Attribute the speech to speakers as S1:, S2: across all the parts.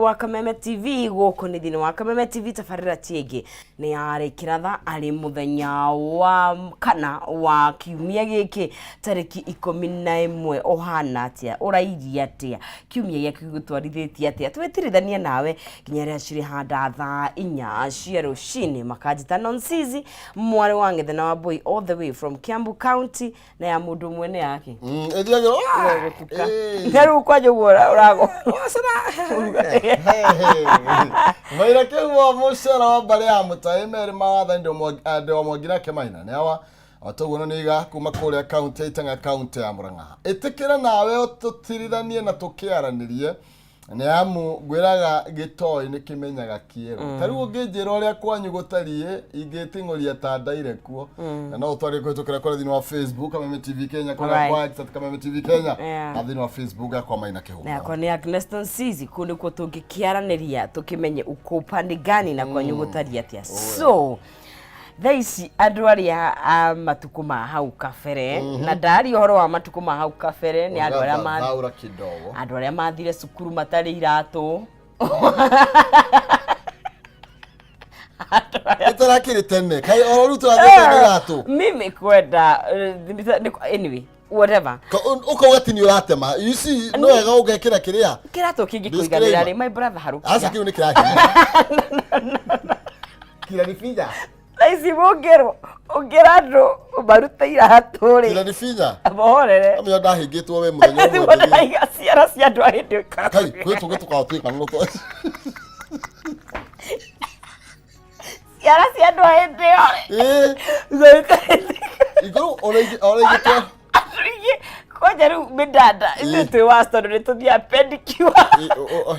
S1: Wa Kameme TV, gũkũ nĩ thĩinĩ wa Kameme TV. Tabarĩra ti ĩngĩ nĩ yarĩ kĩratha arĩ mũthenya wa kana wa kiumia gĩkĩ tarĩki 11. Ũhana atĩa? Ũrairia atĩa? Kiumia gĩaku gĩgũtwarithĩtie atĩa? Twĩtirithanie nawe nginya rĩrĩa cirĩ handa thaa 4 cia rũcinĩ. Makanjĩta Nonsizi, mwarĩ wa Ng'ethe na Wambui, all the way from Kiambu County, na ya mũndũ ũmwe nĩ yake.
S2: Ĩthiagĩrwo.
S1: Gũtuka na rĩu kwanja ũguo ũrago.
S2: Maira kĩhumo mũcera wa mbarĩ ya mũtaĩ merĩ ma wathani ndĩ wa Mwangi nake Maina nĩ awa o toguo nĩ iga kuma kũrĩa kaunti ya Itang'a, kaunti ya Murang'a. Ĩtĩkĩra nawe tũtirithanie na tũkĩaranĩrie, nĩ amu ngwĩraga gĩtoi nĩ kĩmenyaga kĩerũ. Ta rĩu ũngĩnjĩra ũrĩa kwanyu gũtariĩ, ingĩting'ũria ta ndaire kuo, na no ũtwarie kũhĩtũkĩra kũrĩa thĩinĩ wa Facebook Kameme TV Kenya, kũrĩa kwa X @KamemeTV Kenya, na thĩinĩ wa Facebook yakwa Maina Kĩhumo.
S1: Na yakwa nĩ Agnes Nonsizi. Kũu nĩkuo tũngĩkĩaranĩria tũkĩmenye uko upande gani na kwanyu gũtariĩ atĩa. So thaa ici andũ arĩa a matukũ ma hau kabere, na ndaria ũhoro wa matukũ ma hau kabere nĩ andũ arĩa ma
S2: thaura kidogo,
S1: andũ arĩa mathire cukuru matarĩ iratũ.
S2: Ĩtarakĩrĩ tene kai oro rĩu tũrathiĩ tene iratũ.
S1: Mimi kwenda anyway, whatever.
S2: Ũkauga atĩ nĩ ũratema. You see, no wega ũgekĩra kĩrĩa
S1: kĩratũ kĩngĩkũiganĩra rĩ, my brother, harũkia.
S2: Aca, kĩu nĩ kĩrahinya kiraribinya.
S1: Thaa ici mũngĩrwo ũngĩra andũ marute iratũ rĩ,
S2: kiraribinya,
S1: mohorere.
S2: Amenya ndahĩngĩtwo we mũthenya ũmwe.
S1: Nĩguo ndaiga ciara cia andũ a hĩndĩ ĩyo.
S2: Kai kwĩ tũngĩ tũkawa twĩka no tũ
S1: Ciara cia andũ a hĩndĩ ĩyo rĩ,
S2: Igũrũ ona ingĩ twa
S1: andũ aingĩ kwanja rĩu mĩndanda ithuĩ twĩ wa tondũ nĩ tũthiaga pedicure.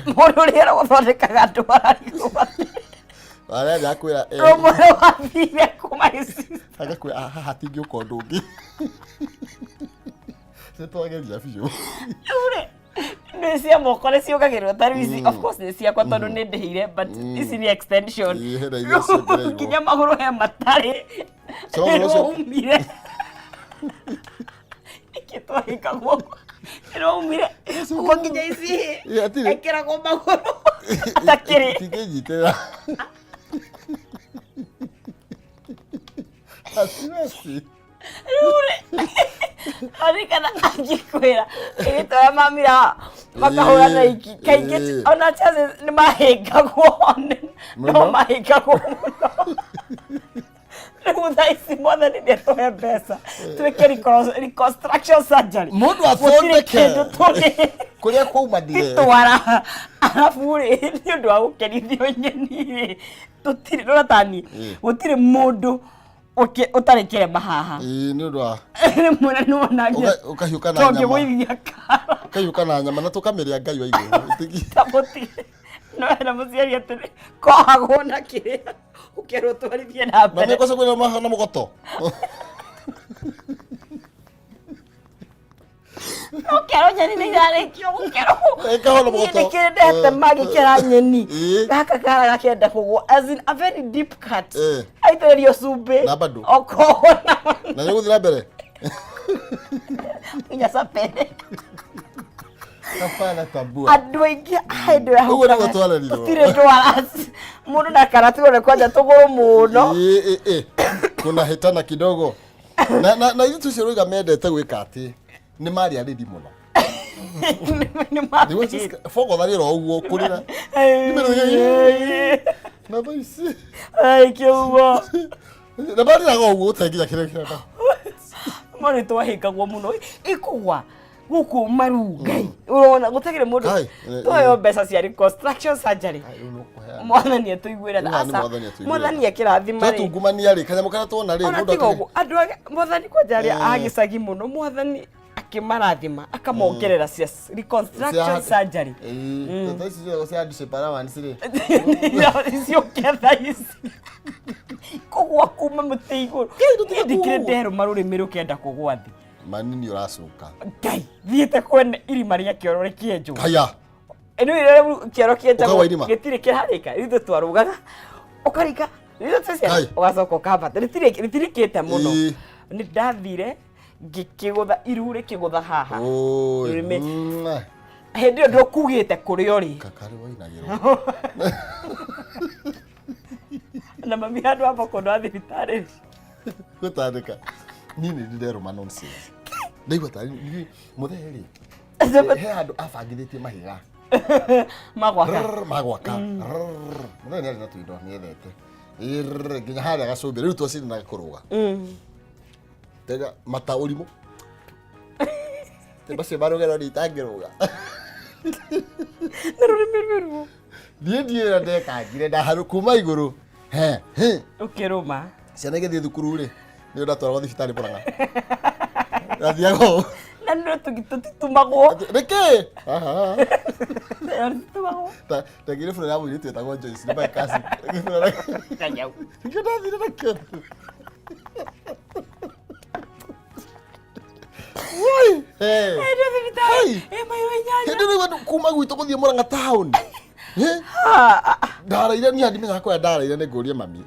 S1: Mũndũ ũrĩa ũgũthondekaga andũ ararigwo
S2: arĩa ndakwĩra
S1: rũmwe wathire kuma ici.
S2: Agakwĩra, "Ah, haha hatingĩũka ũndũ ũngĩ, nĩ twageria biũ."
S1: Rĩu rĩ, nĩ cia moko nĩ ciũkagĩrwo. Ta rĩu ici, of course, nĩ ciakwa tondũ nĩ ndĩhĩire, but ici nĩ extension.
S2: Ĩĩ, hena iria ciongereirwo.
S1: Nginya magũrũ he matarĩ.
S2: So, magũrũ
S1: Nĩwaumire nĩkĩ twahĩkagwo nĩwaumire ũguo nginya ici
S2: Ĩĩ, hatirĩ.
S1: Ekĩragwo magũrũ atakĩrĩ.
S2: Itingĩnyitĩrĩra. Hatiwezi.
S1: Arikana angĩkwĩra ĩgĩtoya mamira makahũra na iki kaingĩ. Ona chances nĩ mahĩngagwo no
S2: Mũno.
S1: mahĩngagwo mũno. Rĩu thaa ici Mwathani nĩ atũhe mbeca twĩke reconstruction surgery.
S2: Mũndũ
S1: Gũtirĩ
S2: athondeke.
S1: kĩndũ tũrĩ
S2: Kũrĩa kwaumanire.
S1: Twara arabu rĩ, nĩ ũndũ wa gũkenithio nyeni rĩ, tũtirĩ rũratani. Gũtirĩ mũndũ ũtarĩ kĩrema haha.
S2: Ĩĩ, nĩ ũndũ wa
S1: Rĩmwe na nĩwona
S2: Ũkahiũka na nyama.
S1: tũngĩgũithia kara.
S2: Ũkahiũka na nyama na tũkamĩrĩa Ngai wa igũrũ.
S1: Ta mũtige no hena mũciari atĩ kohagwo na kĩrĩa ũkerwo twarithie na
S2: Na
S1: mbere.
S2: mĩkoco kwĩna na mũgoto.
S1: Ũkerwo nyeni nĩ irarĩkio gũkerwo.
S2: Ĩkahwo na
S1: Niĩ
S2: mũgoto.
S1: nĩkĩrĩ ndetema ngĩkera nyeni. Gaka kara gakenda kũgwa, as in a very deep cut. Aitĩrĩrio cumbĩ.
S2: Na bado.
S1: Okohwo na
S2: Na nĩ gũthiĩ na mbere.
S1: Nginya sapere.
S2: Hapana tambua.
S1: Andũ aingĩ hĩndĩ ĩyo
S2: Ũguo nĩguo twarerirwo.
S1: Tũtirĩ ndwara mũndũ na karatigwo nĩ kwanja tũgũrũ mũno.
S2: Ĩĩ, ĩĩ, ĩĩ. Kuna hitana kidogo. Na ithuĩ tũcio rũiga mendete gwĩka atĩ nĩ marĩ arĩri mũno.
S1: Nĩ
S2: Nĩguo bogotharĩ ro ũguo kũrĩra. Na thaa ici.
S1: Kĩugo.
S2: Na marĩraga ũguo ũtenginya kĩrĩa kĩrenda.
S1: Mo nĩ twahĩngagwo mũno ĩkũgwa gũkũ maru Ngai ũrona gũtagĩrĩ mũndũ.
S2: Kai,
S1: Tũheo mbeca cia reconstruction surgery.
S2: Ai, rĩu nĩũkũheana.
S1: Mwathani atũiguĩre
S2: Rĩu
S1: tha.
S2: haha nĩ
S1: Aca,
S2: Mwathani atũiguĩre.
S1: Mwathani akĩrathima rĩ,
S2: Twatungumania rĩ, kanyamũ karĩa tuona rĩ,
S1: ona
S2: mũndũ
S1: tiga
S2: akĩrĩ-
S1: ũguo andũ Mwathani kwanja arĩa a gĩcagi mũno, Mwathani akĩmarathima akamongerera cia reconstruction surgery.
S2: Ĩĩ, thaa ici ciothe cia handshake allowance rĩ.
S1: Ciũke thaa ici kũgwa kuma mũtĩ igũrũ.
S2: Tũtiga
S1: Niĩ ndikĩrĩ
S2: kũgwa.
S1: nderũma rũrĩmĩ rũkenda kũgwa thĩ.
S2: Manini ũracuka.
S1: Ngai, thiĩte kwene irima rĩa kĩoro rĩkĩenjwo.
S2: Haya.
S1: Rĩu rĩrĩa kĩoro kĩenjagwo
S2: Ũkagwa irima?
S1: gĩtirĩ kĩrarĩka, ithuĩ twarũgaga ũkarika rĩrĩa twĩ ciana,
S2: Kai.
S1: ũgacoka ũkambata rĩtirikĩte mũno. Nĩ ndathire ngĩkĩgũtha iru rĩkĩgũtha haha.
S2: Oi.
S1: Rũrĩmĩ. Hĩndĩ ĩyo ndũkugĩte kũrĩa ũrĩ.
S2: Kakarĩ wainagĩrwo.
S1: Na mami handũ amba kũndwara thibitarĩ.
S2: Gũtandĩka. Niĩ nĩ ndĩrerũma nonsense. Ndaigua tarĩ niĩ mũthee rĩ. He handũ abangithĩtie mahiga.
S1: Magwaka.
S2: Rrrr, magwaka. Rrrr. Mũthee nĩ arĩ na tũindo nĩethete. Rrrr, nginya harĩa gacũmbĩ rĩu twacindanaga kũrũga. Tega mata ũrimũ. Te macio marũgero nĩ itangĩrũga.
S1: Na rũrĩmĩ rwĩruo.
S2: Niĩ ndiĩ ũrĩa ndekangire ndaharũ kuma igũrũ. He, he.
S1: Ũkĩrũma.
S2: Ciana igĩthiĩ thukuru rĩ, nĩ ndatwaragwo thibitarĩ Mũrang'a. Ndathiaga ũũ.
S1: Na nĩ tũtitumagwo.
S2: Nĩkĩ? Aha.
S1: Tũtitumagwo.
S2: Ta ndagire bũrũri ya mũirĩtu wĩtagwo Joyce, nĩ my cousin.
S1: Kanyau.
S2: Nĩkĩo ndathire nakĩo. Woi! Hey.
S1: Hĩndĩ thibitarĩ.
S2: Hey.
S1: Ĩ mairo inyanya.
S2: Hĩndĩ rĩu andũ kuma gwitũ gũthiĩ Mũrang'a town. Eh? Ndaraire niĩ ndimenyaga kũrĩa ndaraire nĩ ngũrie mami.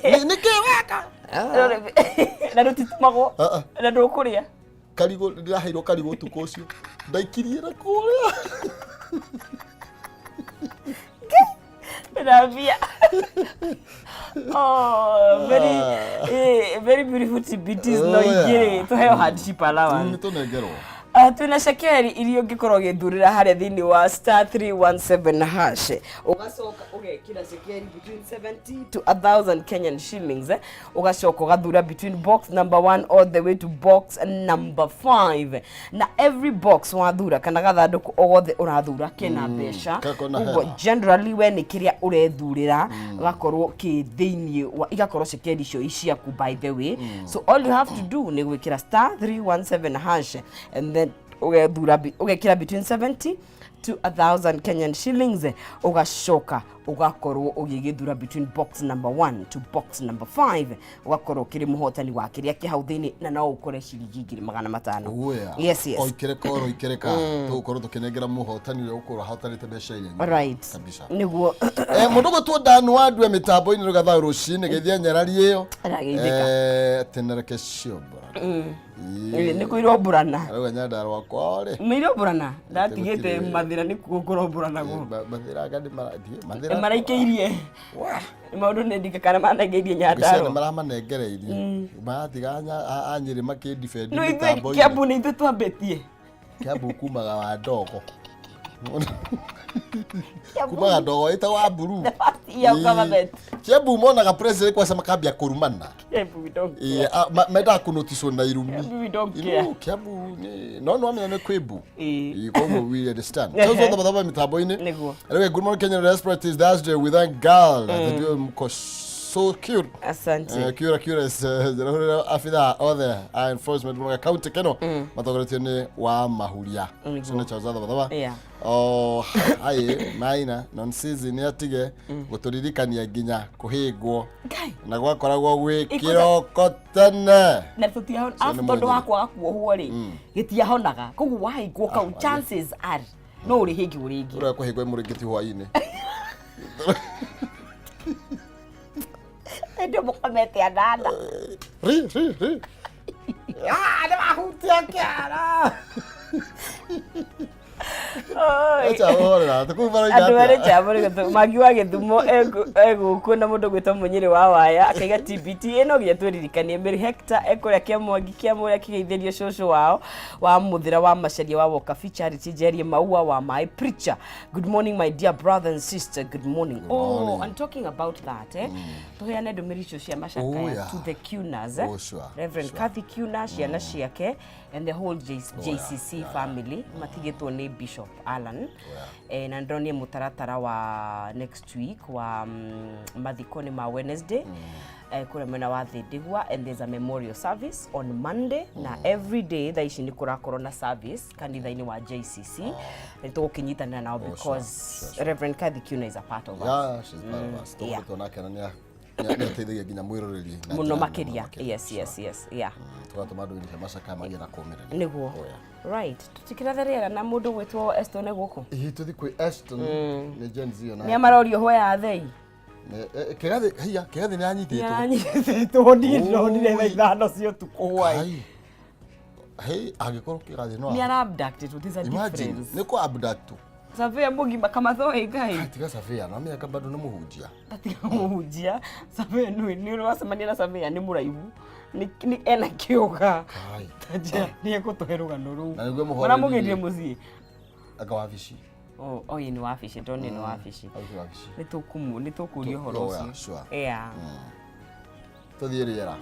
S2: Nĩ nĩkĩ weka?
S1: Na rũtitumagwo.
S2: Ah, ah.
S1: Na ndũkũrĩa.
S2: Karigũ ndĩraheirwo karigũ ũtukũ ũcio. Ndaikirie na kũrĩa.
S1: Ndambia. Oh, very, very beautiful TBTs no
S2: Oh, yeah.
S1: igĩrĩ tũheo hardship allowance.
S2: Nĩ tũnengerwo.
S1: Twĩna cekeri iria ũngĩkorwo ũgĩthurĩra harĩa thĩinĩ wa star 317 hash, ũgacoka ũgekĩra cekeri between 70 to 1000 Kenyan shillings, eh? Ũgacoka ũgathura between box number 1 all the way to box number 5, na every box wathura kana gathandũkũ o gothe ũrathura kena mbeca.
S2: Kako na
S1: Ũguo
S2: hela.
S1: Generally we nĩ kĩrĩa ũrethurĩra gakorwo kĩ thĩinĩ wa igakorwo cekeri icio i ciaku, by the way. So all you have to do nĩ gwĩkĩra star 317 hash and then ũgethura ũgekĩra between 70 to 1000 Kenyan shillings, ũgacoka ũgakorwo ũgĩgĩthura between box number 1 to box number 5, ũgakorwo ũkĩrĩ mũhotani wa kĩrĩa kĩ hau thĩinĩ, na no ũkore ciringi 500,000.
S2: Guoya.
S1: Yes.
S2: Oikĩrĩka oro ikĩrĩka. Tũgũkorwo tũkĩnengera mũhotani ũrĩa ũgũkorwo ahotanĩte mbeca iria nyingĩ.
S1: Right.
S2: Kabisa.
S1: Nĩguo.
S2: Mũndũ gwĩtwo Dan Wandue mĩtambo-inĩ rũga thaũ rũcinĩ geithia nyarari ĩyo.
S1: Arageithĩka.
S2: Tenereke ciombora.
S1: Nĩ kũirwo mburana.
S2: Arauga Nyandarua kwao rĩ.
S1: Nĩ mburana ndatigĩte.
S2: Gũtirĩ.
S1: Mathĩra nĩ kuo kũromburanagwo.
S2: Mathĩra anga nĩ marathiĩ. Mathĩra.
S1: Maraikĩirie
S2: Wah.
S1: Maũndũ nĩ ndika kana manengereirie
S2: Ngwĩciria nĩ
S1: Nyandarua.
S2: maramanengereirie. Maratiga a Nyĩrĩ makĩndibend
S1: No ithuĩ
S2: mĩtambo-inĩ.
S1: Kiambu nĩ ithuĩ twambĩtie.
S2: Kiambu kumaga wa ndogo. Kumaga ndogo ĩtagwo wa mburu.
S1: The first year of government.
S2: Kiambu monaga president kwaca makambia kũrumana.
S1: Kiambu we don't
S2: Ĩĩ,
S1: care.
S2: mendaga kũnoticwo na irumi.
S1: Kiambu we don't care.
S2: Kiambu no nĩwamenya nĩ kwĩ mbu.
S1: Ĩĩ.
S2: Ĩĩ, koguo we understand.
S1: Ehe.
S2: Sasa thaba mĩtambo-inĩ.
S1: Nĩguo.
S2: Anyway, good morning Kenya Desperate is Thursday with a girl. The duo mko so cute.
S1: Asante.
S2: Cura curious njĩrahũrĩra abithaa othe a enforcement mũrũga county keno matongoretio nĩ wa mahuria.
S1: Nĩguo.
S2: So nĩ chao thaba thaba.
S1: Yeah.
S2: Oh, aye, maina nonsizi nĩ atige gũtũririkania nginya kũhĩngwo
S1: Ngai.
S2: Na gwakoragwo gwĩ
S1: Ikuza-
S2: kĩroko tene.
S1: Na tũtiahona
S2: Cio nĩ
S1: arabu tondũ
S2: mwenyewe.
S1: wa kwaga kuohwo rĩ, gĩtiahonaga, koguo wahĩngwo kau chances are no ũrĩhĩngwo rĩngĩ.
S2: Ũrĩa kũhĩngwo mũrĩngĩti hwainĩ.
S1: Hĩndĩ ĩyo mũkomete anana.
S2: Ri, ri, ri. Ah, nĩ wahutia kĩara. Acha ũhorera, tũkuma
S1: Andå arä njambo mangi wa gä thumo egåkå na må ndå gwä two må nyä wa waya akaiga TBT ä no nginya twäririkanie Mary Hector ekårĩa kĩa mwangi kĩa mũrĩa akĩgeithĩrio cũcũ wao wa mũthĩra wa macaria wa Wokabi Charity Jerie Maua wa my preacher. Good morning, my dear brother and sister, good morning. Oh,
S2: morning.
S1: and talking about that, tũheane ndũmĩrĩri icio cia macakaya
S2: Oh, yeah.
S1: to the Cunas, eh?
S2: Oh, sure,
S1: Reverend
S2: sure.
S1: Kathy Cuna, ciana ciake and the whole JCC family matigĩtwo nĩ Bishop Alan. Na ndĩronire mũtaratara wa next week wa mathiko nĩ ma Wednesday kũrĩa mwena wa Thĩndĩgua, and there's a memorial service on Monday, na every day thaa ici nĩ kũrakorwo na service kanitha-inĩ wa JCC. Nĩ tũgũkĩnyitanĩra nao because Reverend Kathy Cuna is a part of us.
S2: Yeah, she's part of us.
S1: Yeah.
S2: Tũkoretwo nake na nĩateithagia nginya mwĩroreri na
S1: Mũno
S2: njĩra nene
S1: makĩria. Yes, yeah.
S2: Tũgatũma ndũmĩrĩri cia macakaya magĩe na kũũmĩrĩria.
S1: Nĩguo.
S2: Oh, yeah.
S1: Right, tũtikĩrathe rĩera na mũndũ gwĩtwo Eston gũkũ.
S2: Ĩĩ, tũthi kwĩ Eston nĩ Gen Z ona.
S1: Nĩ amarorio hwe ya thei.
S2: Kĩgathĩ hiya kĩgathĩ nĩ anyitĩtwo.
S1: Anyitĩtwo, niĩ ndĩronire thaa 5 cia ũtukũ hwaĩ.
S2: Ai. Hey, angĩkorwo kĩgathĩ no
S1: Nĩ ara abducted, there's a
S2: imagine
S1: difference.
S2: nĩ kũ abduct.
S1: Surveyor mũgima kamathoe ngai.
S2: Tiga surveyor no mĩaka bado nĩ mũhunjia.
S1: Tatiga mũhunjia. Surveyor nĩ nĩ wacemania na surveyor nĩ mũraihu. Nĩ ena kĩũga.
S2: Kai.
S1: Tanja nĩ egũtũhe rũgano rũu.
S2: Na nĩguo mũhoreri.
S1: Maramũgĩrire mũciĩ.
S2: Anga wabici.
S1: Oh, oh, ĩĩ nĩ wabici, ndonire nĩ wabici.
S2: Wabici wabici.
S1: Nĩ tũkũmũ, nĩ tũkũria ũhoro
S2: Oh, yeah,
S1: ũcio.
S2: sure.
S1: Yeah.
S2: Tũthiĩ rĩera.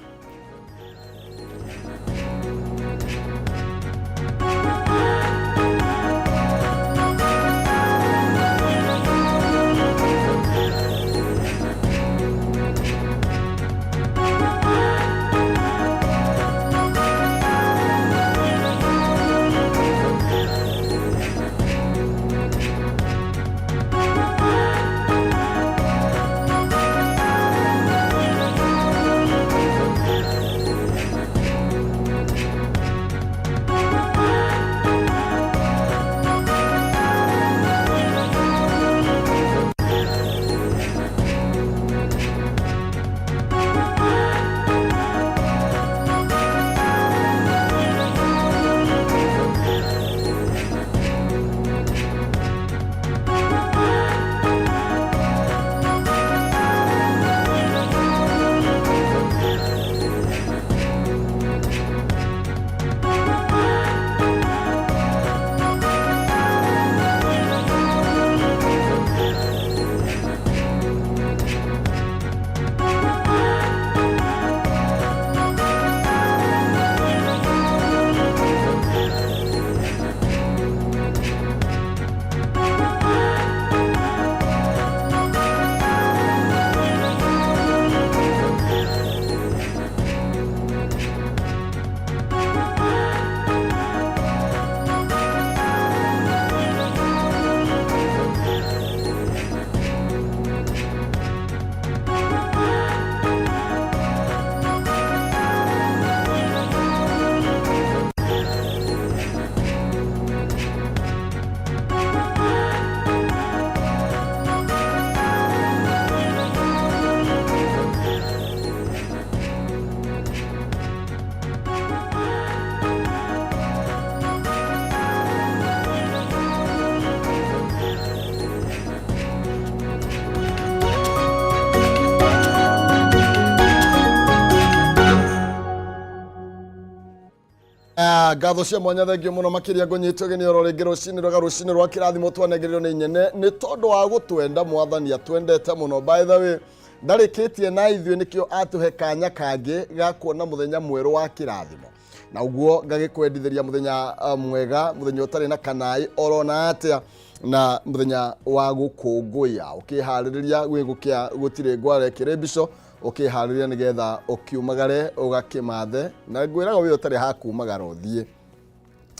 S2: Ah, ngatho cia mwanya thengio mũno makĩria ngũnyitwo gĩni oro rĩngĩ rũcinĩ rwega rũcinĩ rwa kĩrathimo twanengererio nĩ nyene nĩ tondũ wa gũtwenda mwathani atwendete mũno. By the way, ndarĩkĩtie na ithuĩ nĩkĩo atũhe kanya kangĩ ga kuona mũthenya mwerũ wa kĩrathimo, na ũguo ngagĩkwendithĩria mũthenya mwega, mũthenya ũtarĩ na kanaĩ orona atĩa, na mũthenya wa gũkũngũĩa ũkĩharĩrĩria gwĩ gũkĩa gũtirĩ ngware kĩrĩmbico ũkĩharĩrĩria nĩgetha ũkiumagare ũgakĩmathe, na ngwĩraga wĩ ũtarĩ hakumagara ũthiĩ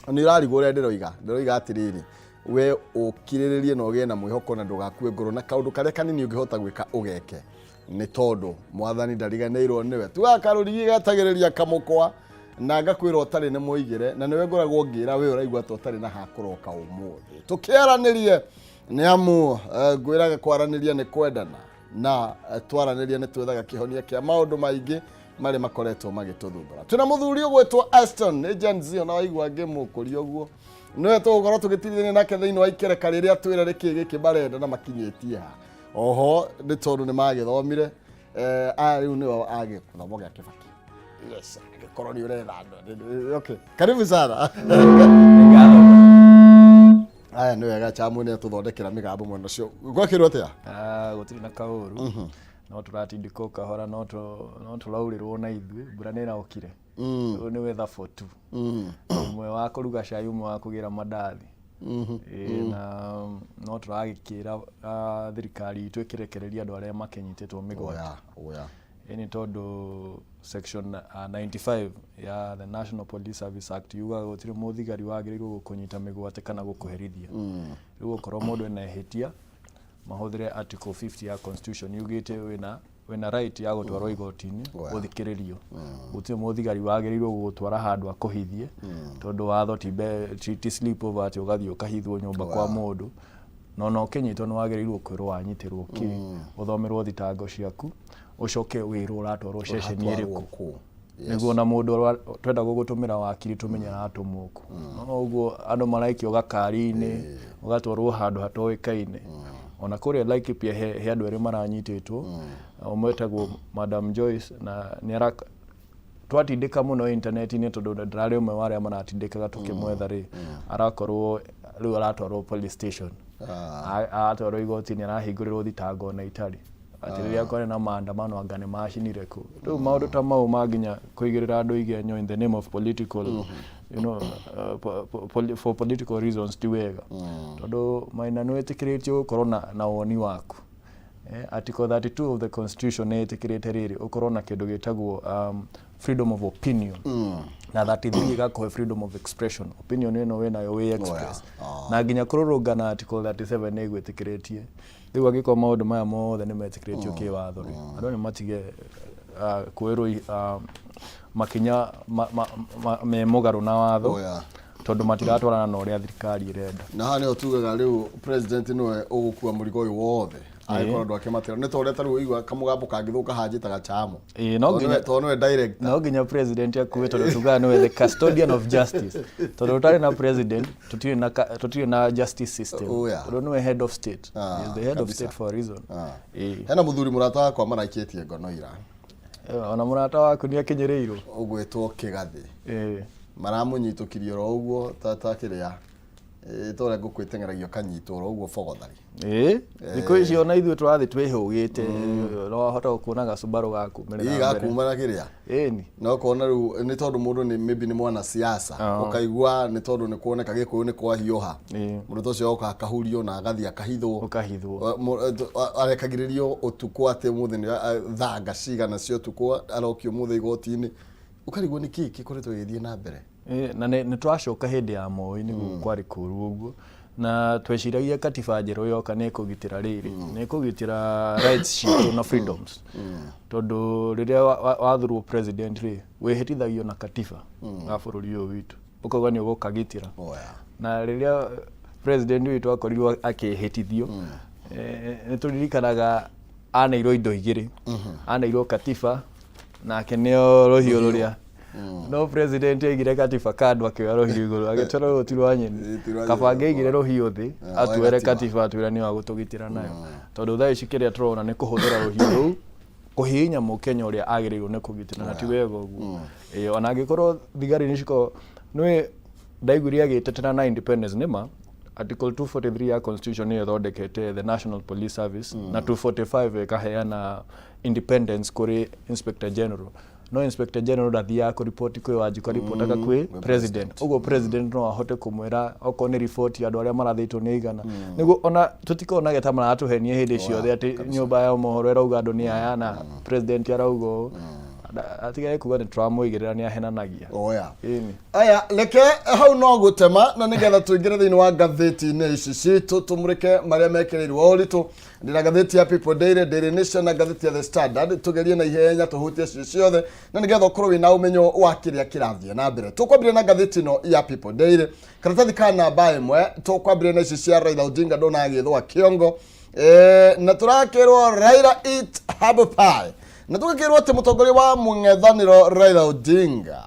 S2: nĩ ũrarigwo ũrĩa ndĩroiga. Ndĩroiga atĩrĩrĩ, we ũkirĩrĩrie na ũgĩe na mwĩhoko na ndũgakue ngoro, na kaũndũ karĩa kanini ũngĩhota gwĩka ũgeke, nĩ tondũ mwathani ndariganĩirwo nĩwe. Tugaga karũrigi getagĩrĩria kamũkwa, na ngakwĩra ũtarĩ nĩ mũigĩre, na nĩwe ngoragwo ngĩra we ũraigua ta ũtarĩ na hakũroka ũmũthĩ tũkĩaranĩrie, nĩ amu ngwĩraga kwaranĩria nĩ kwendana, na twaranĩria nĩ twethaga kĩhonia kĩa maũndũ maingĩ marĩa makoretwo magĩtũthumbũra. Twĩna mũthuri ũgwĩtwo Aston, nĩ Gen Z, ona waigua ngĩmũkũria ũguo nĩwe tũgũkorwo tũgĩtirithania nake thĩinĩ wa ikereka rĩrĩa twĩra nĩkĩ gĩkĩ marenda na makinyĩtie ha. Oho nĩ tondũ nĩ magĩthomire, aya rĩu nĩo agĩthomo gĩa Kĩbaki. Yes, angĩkorwo nĩ ũretha andũ. Okay, karibu sana. Aya nĩ wega chamu nĩ atũthondekera mĩgambo mwena ũcio. Gwakĩrwo atĩa?
S3: Ah, gũtirĩ na kaũru, no tũratindĩkwo kahora, no tũraurĩrwo na ithuĩ mbura nĩ ĩraokire. Ũyũ nĩ weather for two, ũmwe wa kũruga cai, ũmwe wa kũgĩra mandathi. Ĩĩ, na no tũragĩkĩra thirikari itũ ĩkĩrekereria andũ arĩa makĩnyitĩtwo mĩgwate.
S2: Oya, oya.
S3: Ĩĩ, nĩ tondũ section 95 ya the National Police Service Act yugaga gũtirĩ mũthigari wagĩrĩirwo gũkũnyita mĩgwate kana gũkũherithia. Rĩu okorwo mũndũ ena ihĩtia, mahũthĩre article 50 ya constitution yugĩte wĩna right ya gũtwarwo igoti-inĩ gũthikĩrĩrio. Gũtirĩ mũthigari wagĩrĩirwo gũgũtwara handũ akũhithie, tondũ watho ti sleep over atĩ ũgathiĩ ũkahithwo nyũmba kwa mũndũ. No na ũkĩnyitwo nĩ wagĩrĩirwo kwĩrwo wanyitĩrwo kĩ, ũthomerwo thitango ciaku, ũcoke wĩrwo ũratwarwo ceceni
S2: Ũratwarwo
S3: ĩrĩkũ.
S2: Kũ?
S3: Nĩguo ona mũndũ ũrĩa twenda gũgũtũmĩra wakiri tũmenye aratũmwo kũ. No ũguo andũ maraikio gakari-inĩ, ũgatwarwo handũ hatoĩkaine. Ona kũrĩa Laikipia he andũ erĩ maranyitĩtwo, ũmwe etagwo Madam Joyce na nĩ ara twatindĩka mũno intaneti-inĩ tondũ ndĩrarĩ ũmwe wa arĩa maratindĩkaga tũkĩmwetha rĩ, arakorwo rĩu aratwarwo police station. Aratwarwo igoti-inĩ arahingũrĩrwo thitango ona itarĩ. Atĩ rĩrĩa kwarĩ na maandamano anga nĩ macinire kũ. Rĩu maũndũ ta mau ma nginya kũigĩrĩra andũ igenyo in the name of political, for political reasons ti wega. Tondũ Maina nĩ wĩtĩkĩrĩtio gũkorwo na woni waku. Article 32 of the constitution nĩ ĩtĩkĩrĩte rĩrĩ ũkorwo na kĩndũ gĩtagwo freedom of opinion na 33 ĩgakũhe freedom of expression. Opinion ĩno wĩnayo wĩ express. Na nginya kũrũrũngana article 37 nĩ ĩgwĩtĩkĩrĩtie. Rĩu angĩkorwo maũndũ maya mothe nĩ metĩkĩrĩtio kĩwatho rĩ, andũ nĩ matige kuoerwo makinya me mũgarũ na watho
S2: Oh, yeah.
S3: tondũ matiratwarana na ũrĩa thirikari ĩrenda.
S2: Na haha nĩho tugaga rĩu president nĩwe ũgũkua mũrigo ũyũ wothe angĩkorwo andũ ake matira nĩ ta ũrĩa ta rĩu ũigua kamũgambo kangĩthũka hanjĩtaga chamo.
S3: Ĩĩ, no
S2: Tondũ tondũ nĩwe director.
S3: No nginya president akue tondũ tugaga nĩwe the custodian of justice. Tondũ ũtarĩ na president tũtirĩ na justice system.
S2: Oh, yeah.
S3: Tondũ nĩwe head of state. He is the head of state for a reason. Ĩĩ.
S2: Hena mũthuri mũrata wakwa maraikĩtie ngono ira.
S3: Ona mũrata waku nĩ akinyĩrĩirwo.
S2: Ũgwĩtwo Kĩgathĩ. Maramũnyitũkirie oro ũguo ta kĩrĩa ta ũrĩa ngũkũ ĩteng'eragio kanyitwo oro ũguo bogothari.
S3: Ĩĩ, thikũ ici ona ithuĩ tũrathiĩ twĩhũgĩte, no wahota kuona gacubarũ gakumĩrĩra
S2: Ĩĩ
S3: mbere.
S2: Gakuma na kĩrĩa.
S3: Ĩni.
S2: Na ũkona rĩu nĩ tondũ mũndũ nĩ maybe nĩ mwanasiasa, ũkaigua nĩ tondũ nĩ kuoneka Gĩkũyũ nĩ kwahiũha. Mũndũ ta ũcio oka akahurio na agathiĩ akahithwo.
S3: Ũkahithwo.
S2: Arekagĩrĩrio ũtukũ atĩ ũmũthĩ nĩ thaa anga cigana cia ũtukũ arokio ũmũthĩ igoti-inĩ. Ũkarigwo nĩ kĩĩ gĩkoretwo gĩgĩthiĩ na mbere.
S3: Na nĩ twacoka hĩndĩ ya Moi nĩguo kwarĩ kũru ũguo, na tweciragia katiba njerũ yoka nĩ ĩkũgitĩra rĩrĩ, nĩ ĩkũgitĩra rights citũ na freedoms, tondũ rĩrĩa wathurwo president rĩ, wĩhĩtithagio na katiba ga bũrũri ũyũ witũ, ũkauga nĩ ũgũkagitĩra. Na rĩrĩa president witũ akorirwo akĩhĩtithio, nĩ tũririkanaga aneirwo indo igĩrĩ, aneirwo katiba nake nĩo rũhiũ rũrĩa no president aigire katiba kando akĩoya rũhiũ igũrũ agĩtwĩra rũrũ ti rwa nyeni.
S2: Ĩ, ti rwa
S3: Kaba
S2: nyeni.
S3: angĩaigire rũhiũ thĩ
S2: Ah, oe
S3: atuere
S2: gatiba.
S3: katiba atwĩre nĩyo agũtũgitĩra nayo, tondũ thaa ici kĩrĩa tũrona nĩ kũhũthĩra rũhiũ rũu kũhihinya mũkenya ũrĩa agĩrĩirwo nĩ kũgitĩra, na ti wega ũguo. Ĩĩ, ona angĩkorwo thigari nĩ cikorwo nĩ ndaiguire agĩtetera na independence nĩma Article 243 ya constitution nĩyo ĩthondekete the National Police Service na 245 ĩkaheana independence kũrĩ Inspector General, no Inspector General ndathiaga kũripoti kwĩ Wanjikũ, aripotaga kwĩ president. Ũguo president no ahote kũmwĩra okorwo nĩ riboti andũ arĩa marathĩtwo nĩ aigana, nĩguo ona tũtikonage ta maratũhenia hĩndĩ ciothe atĩ nyũmba ya mohoro ĩrauga andũ nĩ aya na president arauga ũũ. Atigage kuga nĩ tũramũigĩrĩra, nĩ ahenanagia.
S2: Oya.
S3: Ĩni.
S2: Aya, reke hau no gũtema na nĩgetha tũingĩre thĩinĩ wa ngathĩti-inĩ ici citũ tũmũrĩke marĩa mekĩrĩirwo ũritũ. Ndĩna ngathĩti ya People Daily, Daily Nation na ngathĩti ya The Standard, tũgerie na ihenya tũhutie cio ciothe na nĩgetha ũkorwo wĩna ũmenyo wa kĩrĩa kĩrathiĩ na mbere. Tũkwambĩrĩria na ngathĩti ĩno ya People Daily, karatathi ka namba 1, tũkwambĩrĩria na ici cia Raila Odinga ndona agĩthũa kĩongo. Na tũrakĩrwo Raila eat herbal pie, na tũgakĩrwo atĩ mũtongoria wa mũng'ethanĩro Raila Odinga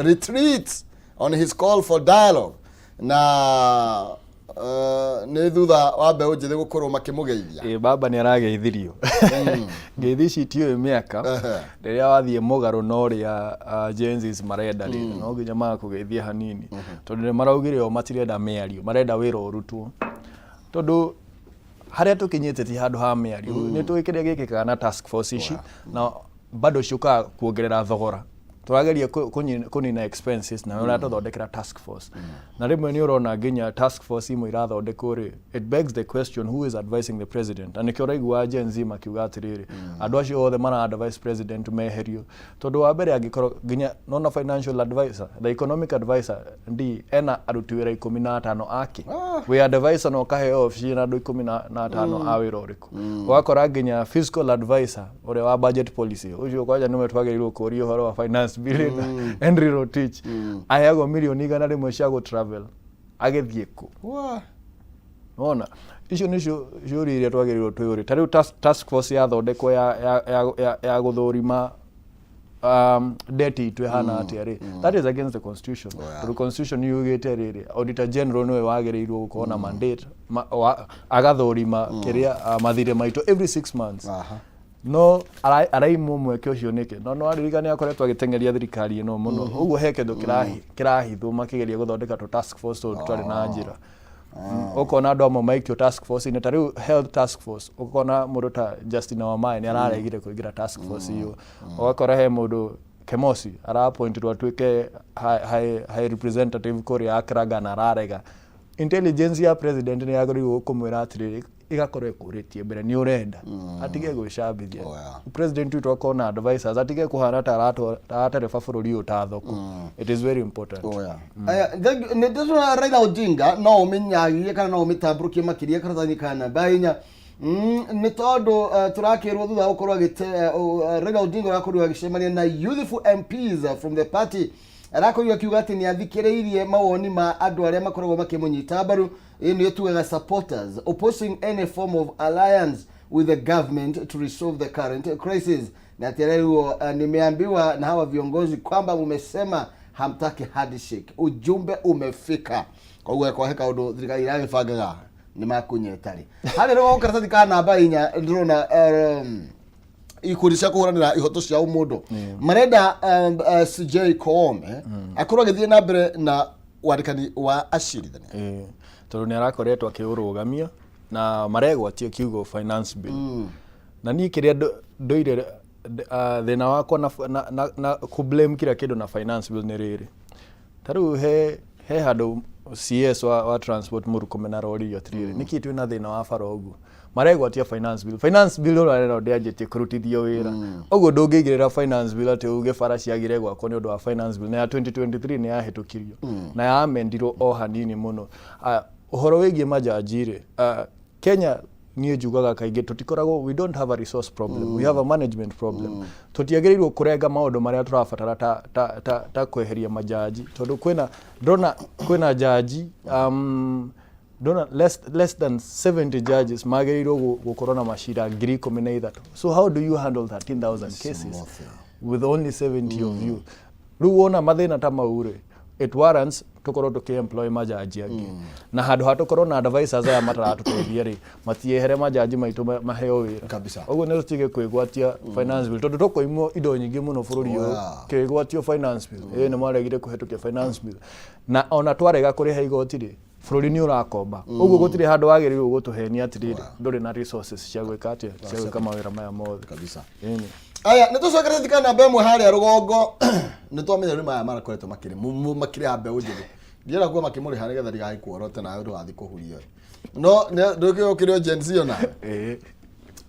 S2: retreats on his call for dialogue, na nĩ thutha wa mbeũ njĩthĩ gũkorwo makĩmũgeithia.
S3: Ĩ, baba nĩ arageithirio ngeithi ici itiũĩ mĩaka. Rĩrĩa wathiĩ mũgarũ na ũrĩa Gen Zs marenda rĩ, no nginya magakũgeithia hanini, tondũ nĩ maraugire o matirenda mĩario, marenda wĩra ũrutwo, tondũ harĩa tũkinyĩte ti handũ ha mĩario. Nĩ tũĩ kĩrĩa gĩkĩkaga na task force ici, na bado ciũkaga kuongerera thogora. Tũrageria kũnina expenses na ũratũthondekera task force, na rĩmwe nĩ ũrona nginya task force imwe irathondekwo rĩ, it begs the question, who is advising the president? Na nĩkĩo ũraigua Gen Z makiuga atĩrĩrĩ, andũ acio othe mara advise president meherio, tondũ wa mbere angĩkorwo nginya nona financial advisor, the economic advisor ndi ena aruti wĩra 15 ake, wĩ advisor na ũkaheo obici na andũ 15 a wĩra ũrĩkũ? Ũgakora nginya fiscal advisor ũrĩa wa budget policy ũcio kwanja nĩwe twagĩrĩirwo kũria ũhoro wa finance bill, Henry Rotich, aheagwo mirioni 100 cia gũ travel agĩthiĩ kũ? Wona icio nĩcio ciũria iria twagĩrĩirwo twĩyũrie. Ta rĩu task force yathondekwo ya gũthũrima Debt itũ ĩhana atĩa rĩ, that is against the constitution, tondũ constitution yugĩte rĩrĩ, Auditor General nĩwe wagĩrĩirwo gũkorwo na mandate agathũrima kĩrĩa mathirĩ maitũ every 6 months. No araimwo mweke ũcio nĩkĩ? No nĩwaririkana akoretwo agĩteng'eria thirikari ĩno mũno ũguo, he kĩndũ kĩrahithwo makĩgeria gũthondeka tũ task force tũtũ tũtarĩ na njĩra. Ũkona andũ amwe maikio task force inĩ, ta rĩu health task force, ũkona mũndũ ta Justin Wamae nĩ araregire kũingĩra task force ĩyo. Ũgakora he mũndũ Kemosi araappointirwo atuĩke high representative kũrĩa Accra, Ghana, ararega. Intelligence ya president nĩ yagĩrĩirwo kũmwĩra atĩrĩrĩ, ĩgakorwo ĩkũrĩtie mbere nĩ ũrenda atige gwĩcambithia. President witũ akorwo na advisors, atige kũhana ta aratereba bũrũri ũyũ ta thoko. It is very important.
S2: Oh, yeah. Aya, thank you. Nĩ ndĩrona Raila Odinga no ũmĩnyagie kana no ũmĩtambũrũkie makĩria karatathi ka namba 4, nĩ tondũ tũrakĩrwo thutha wa gũkorwo agĩte Raila Odinga arakorirwo agĩcemania na youthful MPs from the party, arakorirwo akiuga atĩ nĩ athikĩrĩirie mawoni ma andũ arĩa makoragwo makĩmũnyita mbaru, ĩ nĩyo tugaga supporters, opposing any form of alliance with the government to resolve the current crisis, na atĩ arerwo nimeambiwa na hawa viongozi kwamba mumesema hamtaki handshake, ujumbe umefika. Koguo kwahe kaundu thirikari iragĩbangaga nĩ makunyeta rĩ harĩ rũgongo. Karatathi ka namba 4, ndĩrona ikundi cia kũhũranĩra ihoto cia ũmũndũ marenda CJ Koome akorwo agĩthiĩ na mbere na wandĩkani wa acirithania.
S3: Ĩĩ, tondũ nĩ arakoretwo akĩũrũgamia na maregwatia kiugo finance bill. Na niĩ kĩrĩa ndũire thĩna wakwa na kũ-blame kila kĩndũ na finance bill nĩ rĩrĩ, ta rĩu he handũ CS wa transport Murkomen aroririo atĩrĩrĩ, nĩkĩ twĩna thĩna wa bara ũguo? Maregwatia finance bill. Finance bill ũrarera ndĩanjĩtie kũrutithio wĩra ũguo, ndũngĩigĩrĩra finance bill atĩ uge bara ciagire gwakwo nĩ ũndũ wa finance bill. Na ya 2023 nĩ yahĩtũkirio na yamendirwo o hanini mũno. Ah, ũhoro wĩgiĩ majaji rĩ, Kenya niĩ njugaga kaingĩ tũtikoragwo, we don't have a resource problem, we have a management problem. Tũtiagĩrĩirwo kũrenga maũndũ marĩa tũrabatara ta kweheria majaji, tondũ kwĩna, ndona kwĩna jaji, ndona less than 70 judges magĩrĩirwo gũkorwo na macira 13,000. So how do you handle 13,000 cases with only 70 of you? Rĩu wona mathĩna ta mau rĩ, it warrants tũkorwo tũkĩ-employ majaji angĩ, na handũ ha tũkorwo na advisors aya mataratũteithia rĩ, matiehere majaji maitũ maheo wĩra. Ũguo nĩ tũtige kwĩgwatia finance bill, tondũ tũkũimwo indo nyingĩ mũno bũrũri ũyũ kĩgwatio finance bill. Ĩĩ, nĩ mwaregire kũhetũkia finance bill, na ona twarega kũrĩha igoti rĩ, bũrũri nĩ ũrakomba. Ũguo gũtirĩ handũ wagĩrĩirwo gũtũhenia atĩrĩrĩ, ndũrĩ na resources cia gwĩka atĩa, cia gwĩka mawĩra maya mothe. Ĩni.
S2: Aya, nĩ tũcokerete ka namba 1 harĩa rũgongo. Nĩ twamenya rĩu maya marakoretwo makĩrĩ makĩrĩha mbeũ njĩthĩ, ndienda kuga makĩmũrĩha nĩgetha ndigagĩkuorote nawe ndũgathiĩ kũhurio, no ndũkĩũkĩrĩ Gen Z ona.
S3: Ĩĩ.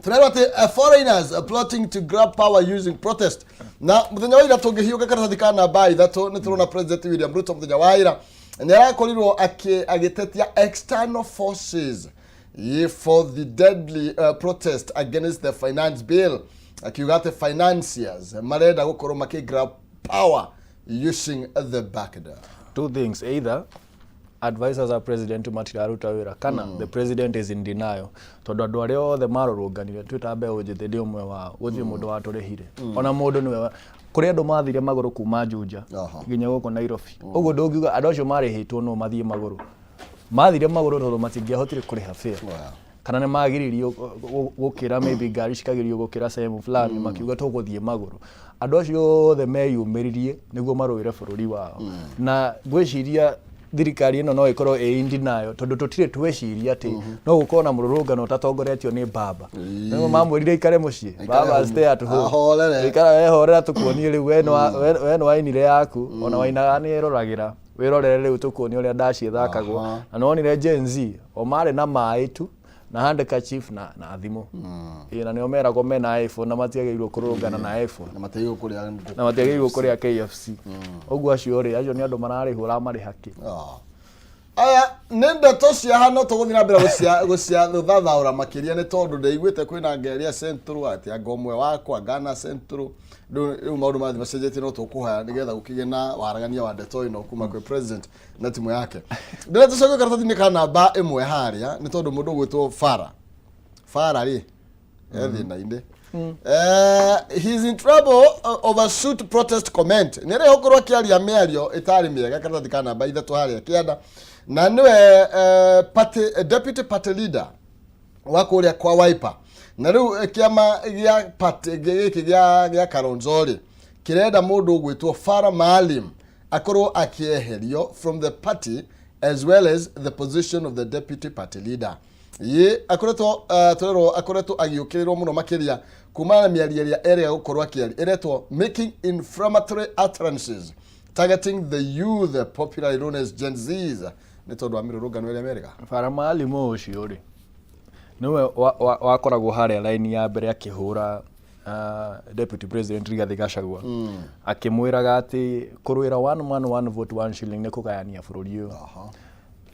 S2: Tũrerwo atĩ foreigners plotting to grab power using protest. Na mũthenya wa ira, tũngĩhiũka karatathi ka namba 3, nĩ tũrona President William Ruto mũthenya wa ira nĩ arakorirwo agĩtetia external forces for the deadly protest against the finance bill, akiuga atĩ financiers marenda gũkorwo makĩ grab power using the back door.
S3: Two things: either advisors a president matiraruta wĩra, kana the president is in denial, tondũ andũ arĩa othe marũrũnganire twĩ ta mbeũ njĩthĩ, ndĩ ũmwe wao, gũtirĩ mũndũ watũrĩhire. Ona mũndũ nĩwe kũrĩ andũ mathire magũrũ kuma Juja nginya gũkũ Nairobi. Ũguo ndũngiuga andũ acio marĩhĩtwo no mathiĩ magũrũ. Mathire magũrũ tondũ matingĩahotire kũrĩha fare, kana nĩ magiririo gũkĩra, maybe ngari cikagirio gũkĩra sehemu fulani, makiuga tũgũthiĩ magũrũ. Andũ acio othe meyumĩririe nĩguo marũĩre bũrũri wao, na ngwĩciria thirikari ĩno no ĩkorwo ĩ in denial, tondũ tũtirĩ tweciria atĩ no gũkorwo na mũrũrũngano ũtatongoretio nĩ baba. Nĩguo mamwĩrire ikare mũciĩ.
S2: Aikare
S3: Baba,
S2: home.
S3: stay at home.
S2: Ahorere.
S3: Ikara wehorera, tũkuonie rĩu we nĩ wainire yaku, ona wainaga nĩ ĩroragĩra, wĩrorere rĩu tũkuonie ũrĩa ndaci ĩthakagwo. Na nĩwonire Gen Z o marĩ na maĩ tu na handkerchief na thimũ. Ĩĩ, na nĩo meragwo mena iPhone na matiagĩrĩirwo kũrũrũngana na iPhone.
S2: Na matiagĩrĩirwo kũrĩa ngũkũ.
S3: Na matiagĩrĩirwo kũrĩa KFC. Ũguo acio rĩ, acio nĩ andũ mararĩhwo, ũramarĩha kĩ?
S2: Ah. Aya nĩ ndeto cia hano tũgũthiĩ na mbere gũcia gũthathaũra makĩria, nĩ tondũ ndĩiguĩte kwĩna ngeria Central atĩ anga ũmwe wakwa Ghana Central. Rĩu maũndũ marathiĩ macenjetie, no tũkũhoya nĩgetha gũkĩgĩe na waragania wa ndeto ĩno kuma kwĩ president na timu yake. Ndĩrenda tũcoke karatathi-inĩ ka namba 1 harĩa, nĩ tondũ mũndũ ũgwĩtwo Fara Fara rĩ e thĩna-inĩ. He's in trouble over suit protest comment. Nĩ rĩ ũkorwo akĩaria mĩario ĩtarĩ mĩega karatathi ka namba ithatũ harĩa kĩanda na nĩwe party, deputy party leader wa kũrĩa kwa Wiper na rĩu kĩama gĩa party gĩkĩ gĩa Kalonzo rĩ kĩrenda mũndũ ũgwĩtwo Farah Maalim akorwo akĩeherio from the party as well as the position of the deputy party leader. Ye akoretwo tũrerwo akoretwo agĩũkĩrĩrwo mũno makĩria kumana na mĩario ĩrĩa erĩga gũkorwo akĩaria ĩretwo making inflammatory utterances targeting the youth popularly known as Gen Zs nĩ tondũ wa mĩrũrũngano ĩrĩa merĩga.
S3: Farah Maalim ũcio rĩ, nĩwe wakoragwo harĩa raini ya mbere akĩhũra Deputy President Rigathi Gachagua, akĩmwĩraga atĩ kũrũĩra one man one vote one shilling nĩ kũgayania bũrũri ũyũ.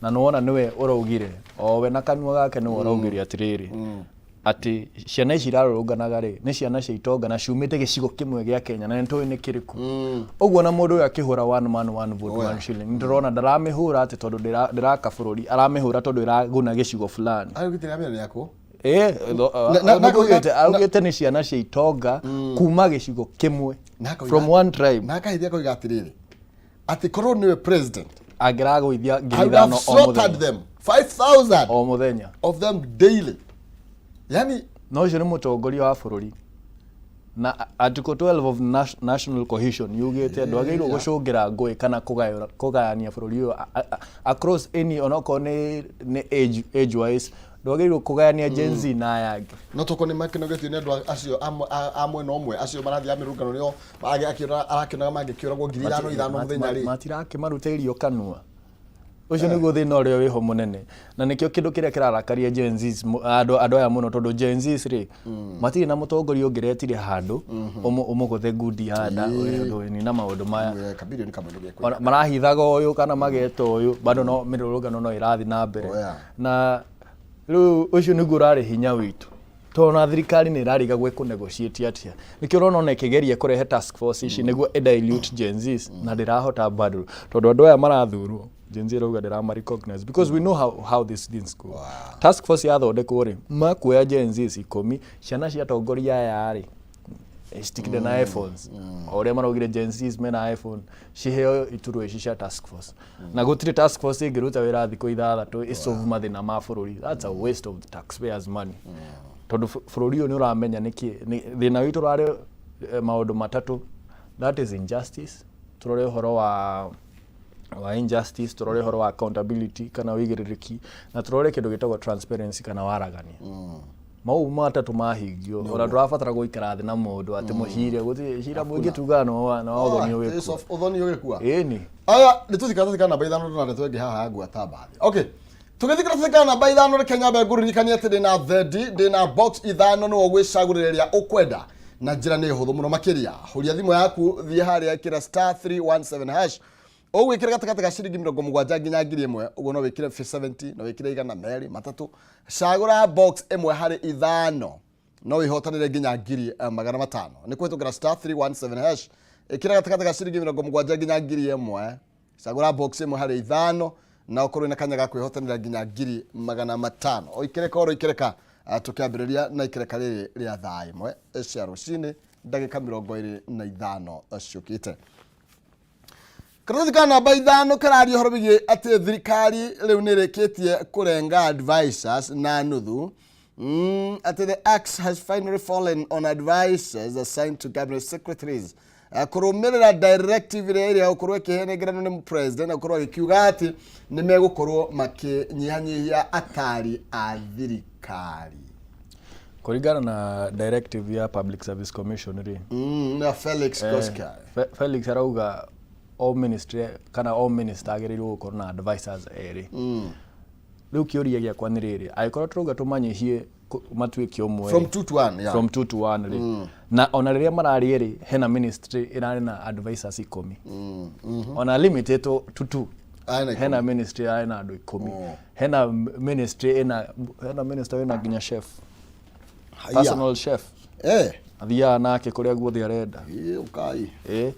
S3: Na nĩwona nĩwe ũraugire, o we na kanua gake nĩwe ũraugire atĩrĩrĩ, atĩ ciana ici irarũrũnganaga rĩ, nĩ ciana cia itonga na ciumĩte gĩcigo kĩmwe gĩa Kenya na nĩtũĩ nĩ kĩrĩkũ. Ũguo na mũndũ ũyũ akĩhũra one man one vote one shilling, nĩndĩrona ndaramĩhũra atĩ tondũ ndĩraka bũrũri, aramĩhũra tondũ ĩraguna gĩcigo fulani.
S2: Arĩ gũtirĩ mĩario yaku.
S3: Augĩte nĩ ciana cia itonga kuma gĩcigo kĩmwe, from one tribe.
S2: Na akahithia koiga atĩrĩrĩ, atĩ korwo nĩwe president
S3: angĩragũithia ngiri
S2: I would have
S3: 5,000 o
S2: slaughtered
S3: mũthenya.
S2: them 5000
S3: O mũthenya
S2: of them daily, yani.
S3: Na ũcio nĩ mũtongoria wa bũrũri, na Article 12 of National Cohesion yugĩte ndwagĩrĩirwo gũcũngĩra ngũĩ kana kũgayania bũrũri ũyũ across any, onokorwo nĩ age wise, ndwagĩrĩirwo kũgayania Gen Z na aya angĩ.
S2: No toko nĩ makĩnogetio nĩ andũ acio a mwena ũmwe acio marathiĩ a mĩrũngano, nĩo arakĩonaga mangĩkĩũragwo 5000 5,000 mũthenya rĩ.
S3: Matirakĩmaruta irio kanua. Ũcio nĩguo thĩna ũrĩa wĩho mũnene, na nĩkĩo kĩndũ kĩrĩa kĩrarakaria Gen Zs, andũ aya mũno, tondũ Gen Zs rĩ, matirĩ na mũtongoria ũngĩretire handũ ũmũgũthe ngundi ya nda nina maũndũ maya.
S2: Kabirioni kamwe nĩ
S3: Ona marahithaga ũyũ kana mageta ũyũ, bado no mĩrũrũngano no ĩrathiĩ na mbere. Na rĩu ũcio nĩguo ũrarĩ hinya witũ, tondũ na thirikari nĩ ĩrarigagwo ĩkũ negotiate atĩa. Nĩkĩo ũrona ona ĩkĩgeria kũrehe task force ici nĩguo ĩ dilute Gen Zs, na ndĩrahota bado, tondũ andũ aya marathurwo, Gen Z ĩrauga ndĩrama recognize, because we know how these things go. Task force yathondekwo rĩ, makuoya Gen Zs 10, ciana cia atongoria aya rĩ, citikire na iPhones o ũrĩa maraugire Gen Zs mena iPhone, ciheo iturwa ici cia task force, na gũtirĩ task force ĩngĩruta wĩra thikũ 6 ĩsolve mathĩna ma bũrũri. That's a waste of the taxpayers' money, tondũ bũrũri ũyũ nĩ ũramenya nĩkĩ thĩna witũ ũrarĩ maũndũ matatũ, that is injustice. Tũrore ũhoro wa injustice, tũrore ũhoro wa accountability kana ũigĩrĩrĩki, na tũrore kĩndũ gĩtagwo transparency kana waragania. Mau matatũ mahingio, ona ndũrabatara gũikara thĩ na mũndũ atĩ mũcire, gũtirĩ cira mũingĩ tugaga no wa ũthoni ũgĩkua.
S2: Ũthoni ũgĩkua.
S3: Ĩni.
S2: Aya nĩ tũthiĩ karatathi ka namba 5 na ndeto ĩngĩ haha ya ngwata mbathi. Okay, tũgĩthiĩ karatathi ka namba 5, reke nyambe ngũririkanie atĩ ndĩna thendi, ndĩna box 5, nĩwe ũgwĩcagũrĩra ĩrĩa ũkwenda na njĩra nĩ hũthũ mũno makĩria. Huria thimũ yaku, thiĩ harĩa ĩkĩra *317#, ũgwĩkĩra gatagatĩ ga ciringi 70 nginya 1000. Ũguo no wĩkĩre 70, no wĩkĩre 203. Cagũra box ĩmwe harĩ 5, no wĩhotanĩre nginya 500,000 nĩ kũhĩtũkĩra *317#. Ĩkĩra gatagatĩ ga ciringi 70 nginya 1000, cagũra box ĩmwe harĩ 5 na ũkorwo na kanya ga kwĩhotanĩra nginya 500,000. O ikereka oro ikereka, tũkĩambĩrĩria na ikereka rĩrĩ rĩa thaa 1 cia rũcinĩ ndagĩka 25 ciũkĩte. Karatathi ka namba 5 kararia ũhoro wĩgiĩ atĩ thirikari rĩu nĩ ĩrĩkĩtie kũrenga advisors na nuthu, atĩ the axe has finally fallen on advisors assigned to cabinet secretaries. Kũrũmĩrĩra directive ĩrĩa gũkorwo ĩkĩhenengeranwo nĩ president na gũkorwo agĩkiuga atĩ nĩ megũkorwo makĩnyihanyihia atari a thirikari.
S3: Kũringana na directive ya Public Service Commission rĩ,
S2: na Felix Koskei.
S3: Felix arauga o ministry kana o minister agĩrĩirwo gũkorwo na advisors erĩ. Rĩu kĩũria gĩakwa nĩ rĩrĩ, angĩkorwo tũrauga tũmanyihie matuĩke ũmwe
S2: from 2 to 1, yeah.
S3: From 2 to 1 rĩ, na ona rĩrĩa mararĩ erĩ, hena ministry ĩrarĩ na advisors 10, ona limited to 2.
S2: Arĩ na
S3: Hena ministry ĩrarĩ na andũ 10. Hena ministry ĩna, hena minister wĩna nginya chef.
S2: Haya.
S3: Personal chef. Athiaga nake kũrĩa guothe arenda.
S2: Ĩ, ũkai.
S3: Ĩ.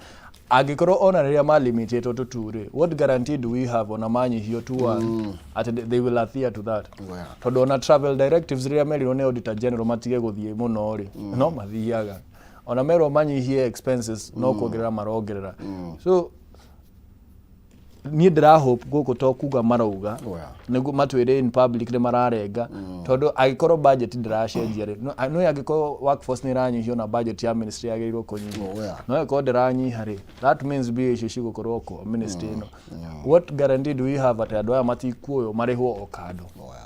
S3: Angĩkorwo ona rĩrĩa malimitĩtwo to two rĩ, what guarantee do we have ona manyihio to one atĩ they will adhere to that?
S2: Yeah.
S3: Tondũ ona travel directives rĩrĩa merirwo nĩ auditor general matige gũthiĩ mũno rĩ, no mathiaga. Ona merwo manyihie expenses, no kuongerera marongerera. So niĩ ndĩra hope gũkũ to kuga marauga
S2: Oh, yeah.
S3: nĩguo matwĩre in public nĩ mararenga, tondũ angĩkorwo budget ndĩracenjia rĩ, no angĩkorwo workforce nĩ ĩranyihio na budget ya ministry yagĩrĩirwo kũnyihio,
S2: Oh, yeah.
S3: no angĩkorwo ndĩranyiha rĩ, that means mbia icio cigũkorwo kũ ministry ĩno. What guarantee do we have atĩ andũ aya matikuoywo marĩhwo o kando?
S2: Oh, yeah.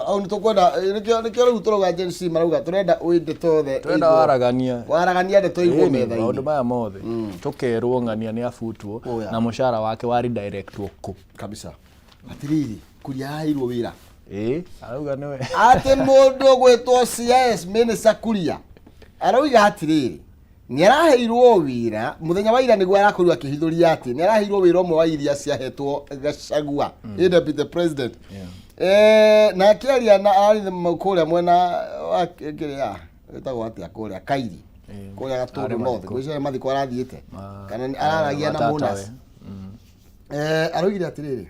S2: Au nĩ tũkwenda, nĩkĩo rĩu tũrauga Gen Z marauga tũrenda wĩ ndeto yothe
S3: Tũrenda waragania.
S2: Waragania ndeto igwo
S3: Ĩni,
S2: metha-inĩ.
S3: Maũndũ maya mothe tũkerwo ng'ania nĩ abutwo
S2: Oh, yeah.
S3: na mũcara wake wa redirectwo kũ?
S2: Kabisa. Atiriri, Kuria aheirwo wĩra.
S3: Ĩĩ, arauga nĩwe.
S2: Atĩ mũndũ ũgwĩtwo CS Minister Kuria arauga atĩrĩrĩ, nĩ araheirwo wĩra mũthenya wa ira, nĩguo arakorirwo akĩhithũria atĩ nĩ araheirwo wĩra ũmwe wa iria ciahetwo Gachagua ĩ deputy president. Na akĩaria na arĩ kũrĩa mwena wa kĩrĩa wĩtagwo atĩa, kũrĩa Kairi, kũrĩa Gatũndũ
S3: Arĩ
S2: North,
S3: mathiko.
S2: gwĩciria mathiko arathiĩte kana araragia na
S3: matatawe.
S2: Monas. Araugire atĩrĩrĩ,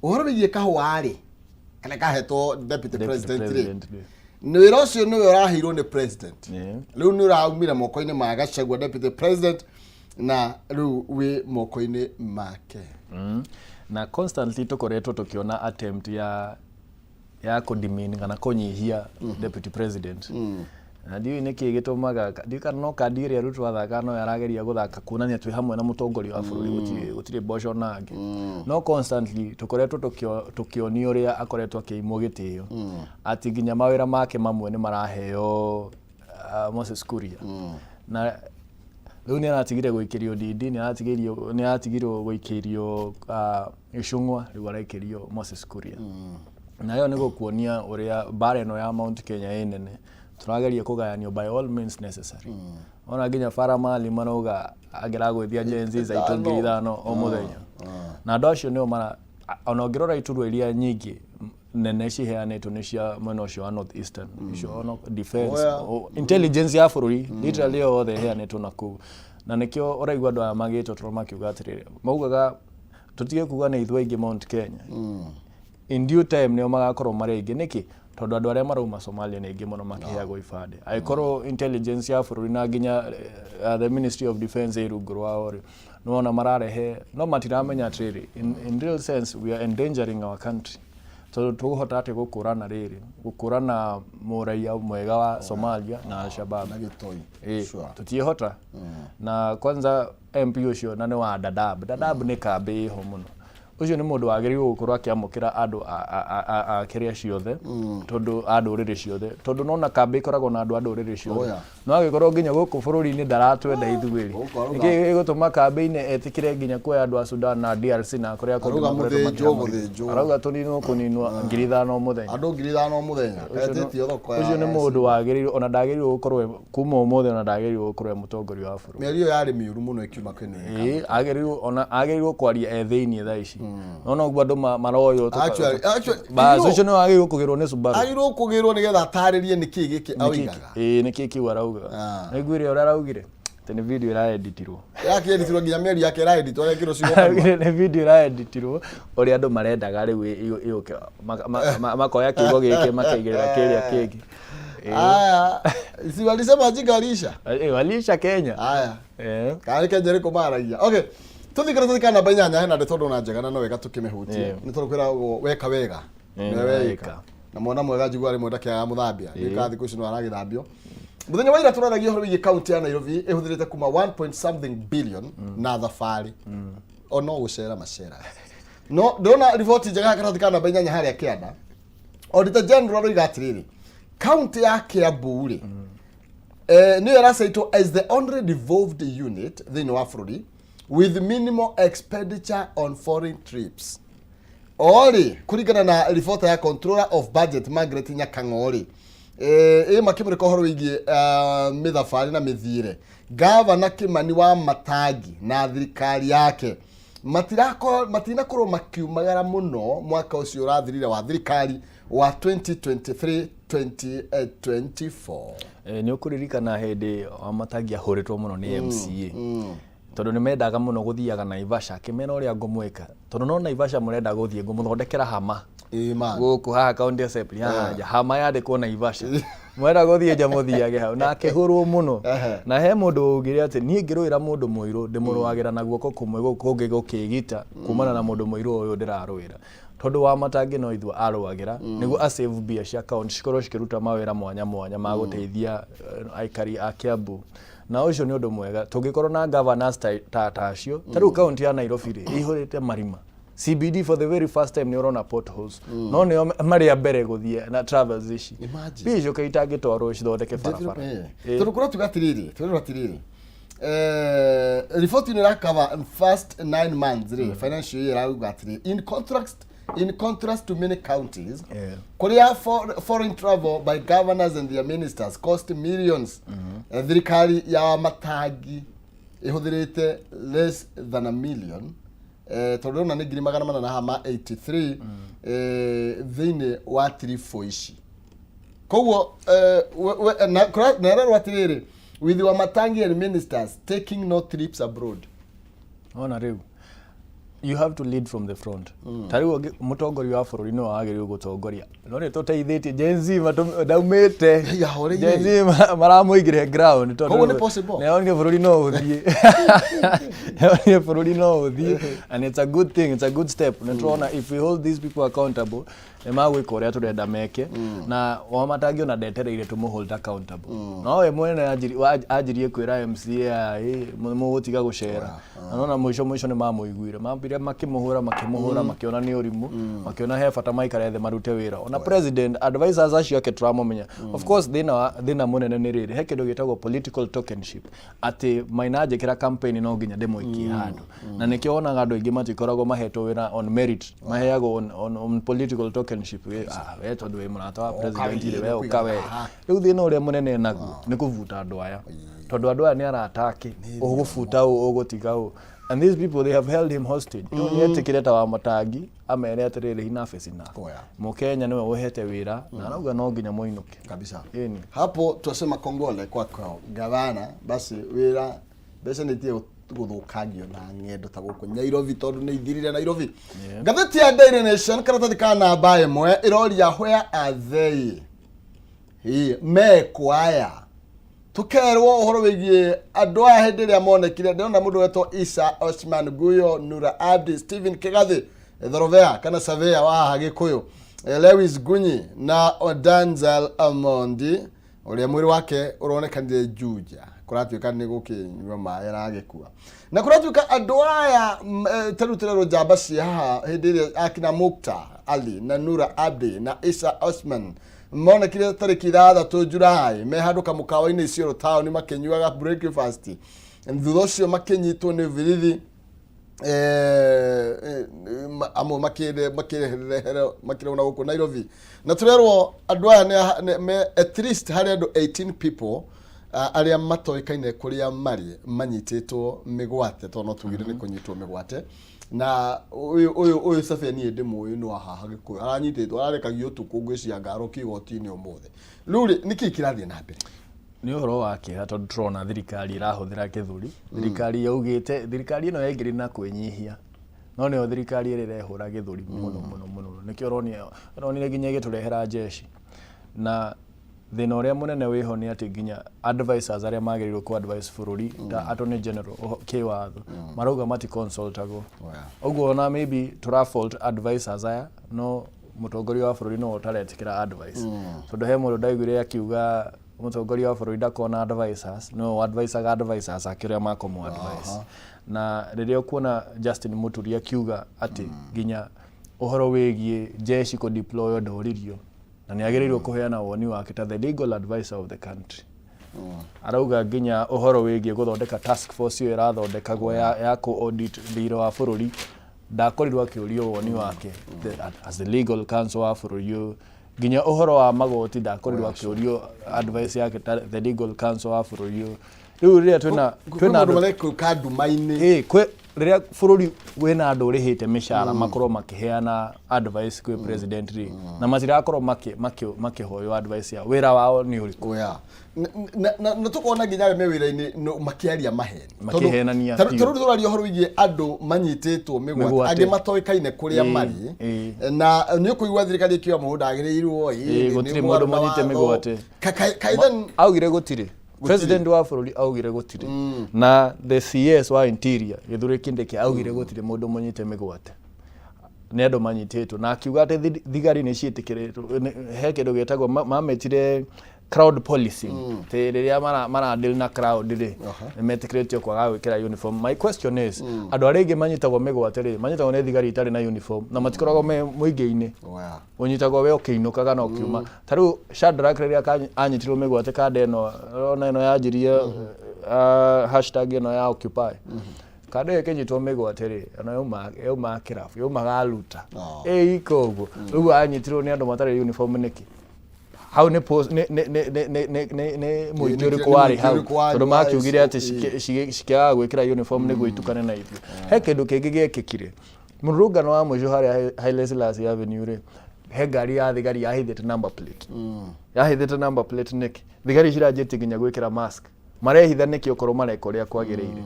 S2: ũhoro wĩgiĩ kahũa rĩ, kana kahetwo deputy
S3: Deputy
S2: president rĩ,
S3: president rĩ.
S2: Nĩ wĩra ũcio nĩwe ũraheirwo nĩ president. Rĩu nĩ ũraumire moko-inĩ ma Gachagua deputy president na rĩu wĩ moko-inĩ make.
S3: Na constantly tũkoretwo tũkĩona attempt ya kũdemean kana kũnyihia deputy president, na ndiũĩ nĩkĩ gĩtũmaga, ndiũĩ kana no kandi ĩrĩa Ruto athakaga no arageria gũthaka kuonania twĩ hamwe na mũtongoria wa bũrũri, gũtirĩ mboco nangĩ, no constantly tũkoretwo tũkĩonio ũrĩa akoretwo akĩimwo gĩtĩo, atĩ nginya mawĩra make mamwe nĩ maraheo Moses Kuria, na rĩu nĩ aratigire gũikĩrio Ndindi, nĩ aratigirwo gũikĩrio Icũng'wa, rĩu araikĩrio Moses Kuria. Na ĩyo nĩ gũkuonia ũrĩa mbara ĩno ya Mount Kenya ĩ nene, tũrageria kũgayanio by all means necessary. Ona nginya Faramali marauga angĩragũithia Gen Z aitũ 5,000 o mũthenya, na andũ acio nĩo mara ona ũngĩrora iturwa iria nyingĩ nene ciheanĩtwo nĩ cia mwena ũcio wa North Eastern, icio ono defense,
S2: Oh, yeah.
S3: intelligence ya bũrũri literally yothe ĩheanĩtwo na kũu. Na nĩkĩo ũraigua andũ aya magĩtwo toro makiuga atĩrĩrĩ, maugaga tũtige kuga nĩ ithuĩ aingĩ Mount Kenya, in due time nĩo magakorwo marĩ aingĩ. Nĩkĩ? Tondũ andũ arĩa marauma Somalia nĩ aingĩ mũno makĩheagwo ibandĩ. Angĩkorwo intelligence ya bũrũri na nginya the Ministry of Defence ĩ rungu rwao rĩ, nĩwona mararehe, no matiramenya atĩrĩrĩ, in real sense we are endangering our country, tondũ tũkũhota atĩ gũkũrana rĩrĩ, gũkũrana mũraia mwega wa Somalia na Al-Shabaab
S2: na gĩtoi.
S3: Ĩ, tũtiĩhota. Na kwanza MP ũcio na nĩ wa Dadaab. Dadaab nĩ kambĩ ĩho mũno. Ũcio nĩ mũndũ wagĩrĩirwo gũkorwo akĩamũkĩra andũ a kĩrĩa ciothe, tondũ a ndũrĩrĩ ciothe, tondũ nona kambĩ ĩkoragwo na andũ a ndũrĩrĩ ciothe.
S2: Oh, yeah.
S3: No agĩkorwo nginya gũkũ bũrũri-inĩ ndaratwenda ithuĩ rĩ,
S2: Gũkũ arauga-
S3: nĩkĩ gĩgũtũma kambĩ-inĩ etĩkĩre nginya kuoya andũ a Sudan na DRC na kũrĩa kũngĩ
S2: Arauga
S3: makoretwo
S2: mũthĩnjwo,
S3: makĩamũkĩra?
S2: mũthĩnjwo.
S3: Arauga tũninwo kũninwo 5,000 mũthenya.
S2: Andũ 5,000 mũthenya etĩtie thoko ya
S3: Ũcio nĩ mũndũ wagĩrĩirwo, ona ndagĩrĩirwo gũkorwo kuma ũmũthĩ, ona ndagĩrĩirwo gũkorwo e mũtongoria wa bũrũri.
S2: Mĩario ĩyo yarĩ mĩũru mũno ĩkiuma kwĩnĩ.
S3: Ĩĩ, agĩrĩirwo, ona agĩrĩirwo kwaria e thĩiniĩ thaa ici, no noguo andũ maroywo
S2: Actually,
S3: bas. Ũcio nĩ wagĩrĩirwo kũgĩrwo nĩ Subaru.
S2: Agĩrĩirwo kũgĩrwo nĩgetha atarĩrie nĩkĩ gĩkĩ auigaga.
S3: Ĩĩ, nĩkĩ kĩu araugaga. Nĩngwĩre ũrĩa araugire atĩ nĩ video ĩraeditirwo.
S2: Yakĩeditirwo, nginya mĩario yake ĩraeditwo, arekĩrwo ciugo kanua.
S3: Araugire nĩ video ĩraeditirwo ũrĩa andũ marendaga, rĩu ĩũke makoya kiugo gĩkĩ makaigĩrĩra kĩrĩa kĩngĩ. Ĩĩ.
S2: Aya, si walisema jinga waliisha.
S3: Ĩĩ, waliisha Kenya.
S2: Aya.
S3: Ĩĩ.
S2: Kana Kenya ĩrĩkũ maragia? Okay, tũthikĩre tũthikana namba 8, hena ndeto ndona njega na no wega tũkĩmĩhutie. Nĩ tondũ kwĩragwo weka wega nĩwe
S3: nĩwe
S2: weika.
S3: wĩka.
S2: Na mwana mwega njiguaga rĩmwe ndakĩaga mũthambia. Nĩkaga thikũ ici no aragĩthambio. Mũthenya wa ira tũraragia ũhoro wĩgiĩ kaunti ya Nairobi ĩhũthĩrĩte kuma 1 point something billion na thabarĩ o no gũcera macera. No ndĩrona riboti njega karatathi ka namba 8 harĩa kĩanda. Auditor General aroiga atĩrĩrĩ, kaunti ya Kiambu rĩ, nĩyo ĩracaitwo as the only devolved unit thĩinĩ wa bũrũri with minimal expenditure on foreign trips. Orĩ kũringana na ribota ya Controller of Budget Margaret Nyakang'o rĩ, ĩ makĩmũrĩka ũhoro wĩgiĩ mĩthabarĩ na mĩthiĩre, Gavana Kimani wa Matangi na thirikari yake matinakorwo makiumagara mũno mwaka ũcio ũrathirire wa thirikari wa 2023 2024.
S3: Nĩ ũkũririkana hĩndĩ Wamatangi ahũrĩtwo mũno nĩ MCA. Tondũ nĩ mendaga mũno gũthiaga Naivasha, akĩmera ũrĩa ngũmwĩka. Tondũ no Naivasha mũrenda gũthiĩ, ngũmũthondekera hama.
S2: Ĩĩ man.
S3: Gũkũ haha county assembly haha nja, hama yandĩkwo Naivasha. Mwenda gũthiĩ nja mũthiage hau. Na akĩhũrwo mũno. Na he mũndũ waugire atĩ niĩ ngĩrũĩra mũndũ mũirũ ndĩmũrũagĩra na guoko kũmwe gũkũ kũngĩ gũkĩgita kumana na mũndũ mũirũ ũyũ ndĩrarũĩra. Tondũ Wamatangi no ithuĩ arũagĩra nĩguo a save mbia cia county cikorwo cikĩruta mawĩra mwanya mwanya ma gũteithia aikari a Kiambu. Na ũcio nĩ ũndũ mwega tũngĩkorwo na governors ta ta ta acio. Ta rĩu kaunti ya Nairobi rĩ, ĩihũrĩte marima. CBD for the very first time nĩ ũrona potholes. No nĩo marĩ a mbere gũthiĩ na travels ici.
S2: Imagine.
S3: Mbia icio kaĩ itangĩtwarwo cithondeke barabara.
S2: Tondũ kũratuga atĩrĩrĩ, tũrerwo atĩrĩrĩ, riboti ĩno ĩrakava first 9 months rĩ, financial year, ĩrauga atĩrĩ, in contrast to many counties kũrĩa foreign travel by governors and their ministers cost millions, thirikari ya Matangi ĩhũthĩrĩte less than a million, tondũ ndĩrona nĩ 400,000 na hama 83 thĩinĩ wa tiribũ ici. Koguo na ĩrerwo atĩrĩrĩ, with Wamatangi and ministers taking no trips abroad.
S3: Ona rĩu you have to lead from the front. Ta rĩu mũtongoria wa bũrũri nĩwe wagĩrĩirwo gũtongoria, no nĩ tũteithĩtie Gen Z ndaumĩte.
S2: Ya, horeire.
S3: Gen Z maramũigire ground tondũ
S2: Koguo nĩ possible?
S3: Nĩonire bũrũri no ũthiĩ, nĩonire bũrũri no ũthiĩ, and it's a good thing, it's a good step. Nĩ tũrona if we hold these people accountable, nĩ magwĩka ũrĩa tũrenda meke. Na Wamatangi ona ndetereire tũmũ hold accountable, no we mwene anjirie kwĩra MCA aya, mũgũtiga gũcera. Na nona mũico mũico nĩ mamũiguire, mambire makĩmũhũra, makĩmũhũra, makĩona nĩ ũrimũ, makĩona he bata maikare thĩ marute wĩra. Ona president advisors acio ake tũramũmenya. Of course thĩna mũnene nĩ rĩrĩ, he kĩndũ gĩtagwo political tokenship, atĩ Maina anjĩkĩra campaign no nginya ndĩmũikie handũ, na nĩkĩo wonaga andũ aingĩ matikoragwo mahetwo wĩra on merit, maheagwo on political tokenship. We tondũ wĩ mũrata wa president rĩ, we ũka we. Rĩu thĩna ũrĩa mũnene naguo nĩ kũbuta andũ aya, tondũ andũ aya nĩ arata ake, ũgũbuta ũ, ũgũtiga ũ, and these people, they have held him hostage. Rĩu nĩ etĩkĩre ta Wamatangi amere atĩrĩrĩ, enough is enough. Mũkenya nĩwe ũhete wĩra na arauga no nginya mũinũke.
S2: Kabisa.
S3: Ĩni.
S2: Hapo twasema kongole kwako gavana. Basi wĩra mbeca nĩ itige gũthũkangio na ng'endo ta gũkũ Nairobi, tondũ nĩ ithirire Nairobi. Ngathĩti ya Daily Nation karatathi ka namba 1 ĩroria, "Where are they?" Ĩ, mekwaya tukerwo ũhoro wĩgiĩ andũ aya hĩndĩ ĩrĩa monekire. Ndĩrona mũndũ wetwo Isa Osman Guyo, Nura Abdi, Stephen Kigathi Thorovea kana Savea wa haha Gĩkũyũ, Lewis Gunyi na Danzel Amondi, ũrĩa mwĩrĩ wake ũronekanire Juja, kũratuĩka nĩ gũkĩnyua maĩ aragĩkua. Na kũratuĩka andũ aya ta rĩu tũrerwo njamba cia haha hĩndĩ ĩrĩa akina Muktar Ali na Nura Abdi na Isa Osman monekire tarĩki 6 Julai me handũ kamũkawa-inĩ Isiolo town makĩnyuaga breakfast. Thutha ũcio makĩnyitwo nĩ birithi, amwe makĩrehwo na gũkũ Nairobi. Na tũrerwo andũ aya me at least harĩ andũ 18 people arĩa matoĩkaine kũrĩa marĩ manyitĩtwo mĩgwate, tondũ no tugire nĩ kũnyitwo mĩgwate. Na ũyũ Sabe niĩ ndĩmũĩ, nĩ wa haha Gĩkũyũ, aranyitĩtwo ararekagio ũtukũ, ngwĩciria ngarũki igoti-inĩ ũmũthĩ. Rĩu rĩ, nĩkĩĩ kĩrathiĩ na mbere?
S3: Nĩ ũhoro wa kĩeha tondũ tũrona thirikari ĩrahũthĩra gĩthũri. Thirikari yaugĩte, thirikari ĩno yaingĩrire na kwĩnyihia, no nĩyo thirikari ĩrĩa ĩrehũra gĩthũri mũno mũno mũno. Nĩkĩo ũronire nginya ĩgĩtũrehera jeshi. Na thĩna ũrĩa mũnene wĩho nĩ atĩ nginya advisors arĩa magĩrĩirwo kũ advise bũrũri ta attorney general kĩwatho marauga mati consultagwo. Ũguo ona maybe tũra fault advisors aya, no mũtongoria wa bũrũri no ũtaretĩkĩra advice, tondũ he mũndũ ndaiguire akiuga mũtongoria wa bũrũri ndakona advisors, no advisaga advisors ake ũrĩa makũmũ advice. Na rĩrĩa ũkuona Justin Muturi akiuga atĩ nginya ũhoro wĩgiĩ jeshi kũ deploy ndoririo na nĩ agĩrĩirwo kũheana woni wake ta the legal advisor of the country, arauga nginya ũhoro wĩgiĩ gũthondeka task force ĩyo ĩrathondekagwo ya kũ audit thirĩ wa bũrũri ndakorirwo akĩũrio woni wake as the legal counsel wa bũrũri ũyũ. Nginya ũhoro wa magoti ndakorirwo akĩũrio advice yake ta the legal counsel wa bũrũri ũyũ. Rĩu rĩrĩa twĩna
S2: Kwĩ
S3: twĩna
S2: mũndũ marekũka nduma-inĩ.
S3: Ĩ, kwĩ Rĩrĩa bũrũri wĩna andũ ũrĩhĩte mĩcara makorwo makĩheana advice kwĩ president rĩ, na matirakorwo makĩhoywo advice yao, wĩra wao nĩ ũrĩkũ?
S2: Oya. Na tũkona nginya arĩa me wĩra-inĩ makĩaria maheni.
S3: Makĩhenania
S2: Tondũ
S3: biũ.
S2: rĩu tũraria ũhoro wĩgiĩ andũ manyitĩtwo mĩgwate,
S3: Mĩgwate.
S2: angĩ matoĩkaine kũrĩa marĩ. Na nĩ ũkũigua thirikari ĩkiuga mũndũ ndagĩrĩirwo,
S3: Ĩĩ,
S2: nĩ
S3: gũtirĩ
S2: mũgarũ
S3: mũndũ
S2: na
S3: mũnyite
S2: watho.
S3: mĩgwate.
S2: Ka-
S3: Augire gũtirĩ, president wa bũrũri augire gũtirĩ, na the CS wa interior Gĩthure Kindiki augire gũtirĩ mũndũ mũnyite mĩgwate, nĩ andũ manyitĩtwo, na akiuga atĩ thigari nĩ ciĩtĩkĩrĩtwo he kĩndũ gĩtagwo mametire crowd policing, atĩ rĩrĩa mara deal na crowd rĩ, nĩ metĩkĩrĩtio kwaga gwĩkĩra uniform. My question is, andũ arĩa aingĩ manyitagwo mĩgwate rĩ, manyitagwo nĩ thigari itarĩ na uniform na matikoragwo me mũingĩ-inĩ.
S2: Oya.
S3: Ũnyitagwo we ũkĩinũkaga na ũkiuma. Ta rĩu Shadrack rĩrĩa anyitirwo mĩgwate kanda ĩno, ona ĩno yanjirie hashtag ĩno ya occupy, kanda ĩyo ĩkĩnyitwo mĩgwate rĩ, ona yauma kĩrabu, yaumaga aluta. Ĩ ika ũguo rĩu anyitirwo nĩ andũ matarĩ uniform nĩkĩ? Hau nĩ post nĩ mũingĩ ũrĩkũ warĩ
S2: Nĩ
S3: hau?
S2: mũingĩ ũrĩkũ warĩ
S3: Tondũ makiugire atĩ cikĩaga gwĩkĩra uniform nĩguo itukane na ithuĩ. He kĩndũ kĩngĩ gĩekĩkire mũrũrũngano wa mũico harĩa Haile Selassie Avenue rĩ, he ngari ya thigari yahithĩte number plate. Yahithĩte number plate nĩkĩ? Thigari ciranjĩtie nginya gwĩkĩra mask, marehitha nĩkĩ okorwo mareka ũrĩa kwagĩrĩire?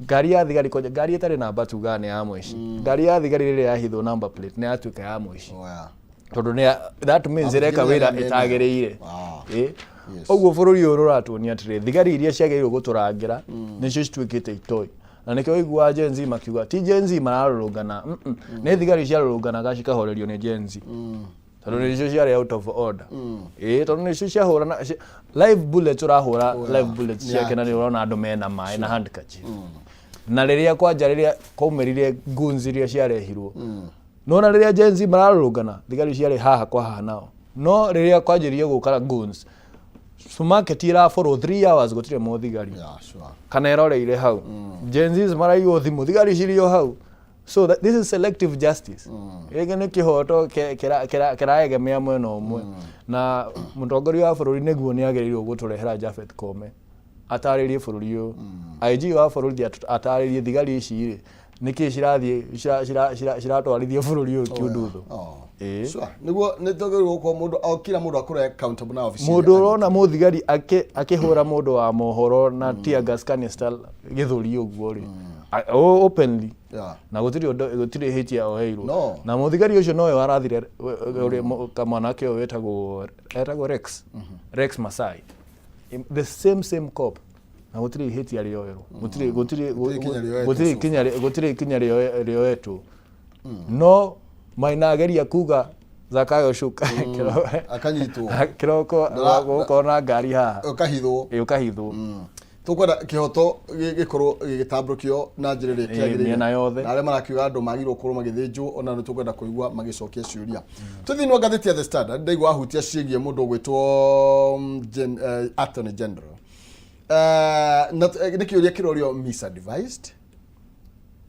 S3: Ngari ya thigari kwanja, ngari ĩtarĩ namba tugaga nĩ ya mũici. Ngari ya thigari rĩrĩa yahithwo number plate nĩ yatuĩka ya mũici.
S2: Oya.
S3: Tondũ nĩ that means ĩreka wĩra ĩtagĩrĩire. Ĩ. Ũguo bũrũri ũyũ ũratuonia atĩrĩ, thigari iria ciagĩrĩirwo gũtũrangĩra nĩcio cituĩkĩte itoi, na nĩkĩo ũiguaga Gen Z makiuga ti Gen Z mararũrũngana, nĩ thigari ciarũrũnganaga cikahorerio nĩ Gen Z, tondũ nĩcio ciarĩ out of order. Ĩ, tondũ nĩcio ciahũrana live bullets, ũrahũra live bullets ciake, na nĩ ũrona andũ mena maĩ na handkerchief. Na rĩrĩa kwanja rĩrĩa kwaumĩrire goons iria ciarehirwo, nona rĩrĩa Gen Z mararũrũngana, thigari ciarĩ haha kwa haha nao, no rĩrĩa kwanjĩrĩrie gũka goons, supermarket ĩraborwo 3 hours gũtirĩ mũthigari kana ĩroreire hau. Gen Zs maraiywo thimũ, thigari cirĩ o hau. So that, this is selective justice. Gĩkĩ nĩ kĩhoto kĩraegemea mwena ũmwe, na mũtongoria wa bũrũri nĩguo nĩ agĩrĩirwo gũtũrehera Japhet Koome atarĩrie bũrũri ũyũ, IG wa bũrũri atarĩrie thigari ici rĩ, nĩkĩ cirathiĩ ciratwarithia bũrũri ũyũ kiundutho. Ĩĩ.
S2: Sure. Nĩguo nĩ twagĩrĩirwo gũkorwo mũndũ o kila mũndũ akorwo accountable na obici
S3: Mũndũ
S2: ĩrĩa.
S3: Ũrona mũthigari akĩhũra mũndũ wa mohoro na tear gas canister gĩthũri ũguo rĩ, openly, na gũtirĩ ũndũ, gũtirĩ ihĩtia oheirwo.
S2: No.
S3: Na mũthigari ũcio nowe warathire ũrĩa kamwanake ũyũ wetagwo etagwo Rex Masai, the same cop, na gũtirĩ ihĩtia rĩoerwo, gũtirĩ gũtirĩ
S2: Gũtirĩ ikinya rĩoetwo
S3: gũtirĩ
S2: so
S3: gũtirĩ ikinya rĩoetwo. No Maina ageria kuga Zakayo shuka
S2: Akanyitwo.
S3: Kĩroko gũkorwo na ngari haha.
S2: Ũkahithwo.
S3: Ĩ, ũkahithwo.
S2: Tũkwenda kĩhoto gĩkorwo gĩgĩtambũrũkio na njĩra ĩrĩa kĩagĩrĩire.
S3: Mĩena yothe.
S2: Na arĩa marakiuga andũ magĩrĩirwo gũkorwo magĩthĩnjwo, ona nĩ tũkwenda kũigua magĩcokia ciũria. Tũthiĩ wa ngathĩti ya The Standard, ndaigua wahutia ciĩgiĩ mũndũ ũgwĩtwo Attorney General. Na nĩ kĩũria kĩrorio, misadvised,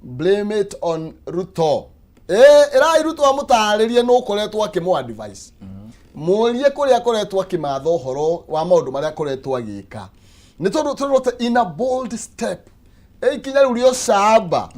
S2: blame it on Ruto. Ĩrai Ruto amũtarĩrie nũ ũkoretwo akĩmũ advice, mũrie kũrĩa akoretwo akĩmatha ũhoro wa maũndũ marĩa akoretwo agĩka, nĩ tondũ tũrote in a bold step, ikinya rĩu rĩa ũcamba,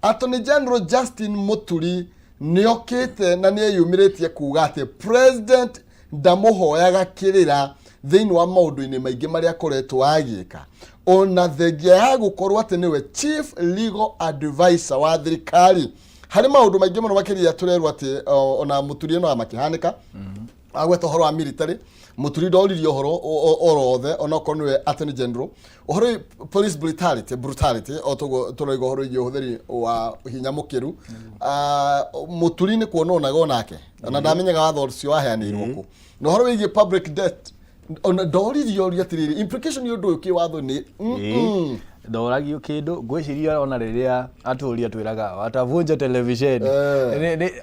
S2: Attorney General Justin Muturi nĩ okĩte na nĩ eyumĩrĩtie kuga atĩ president ndamũhoyaga kĩrĩra thĩinĩ wa maũndũ-inĩ maingĩ marĩa akoretwo agĩka, ona thengia ya gũkorwo atĩ nĩwe chief legal advisor wa thirikari harĩ maũndũ maingĩ mũno makĩria. Tũrerwo atĩ ona Mũturi ĩno makĩhanĩka agweta ũhoro wa military, Mũturi ndoririe ũhoro orothe, onokorwo nĩwe Attorney General, ũhoro wĩ police brutality, o toguo tũroiga ũhoro wĩgiĩ ũhũthĩri wa hinya mũkĩru. Ah, Mũturi nĩ kuona onaga onake ona ndamenyaga watho ũcio waheanĩirwo kũ, na ũhoro wĩgiĩ public debt ona ndoririe ũria atĩrĩrĩ, implication ya ũndũ ũyũ kĩwatho nĩ
S3: Ndoragio kĩndũ. Ngwĩciria ona rĩrĩa atũria twĩraga watavunja televisheni.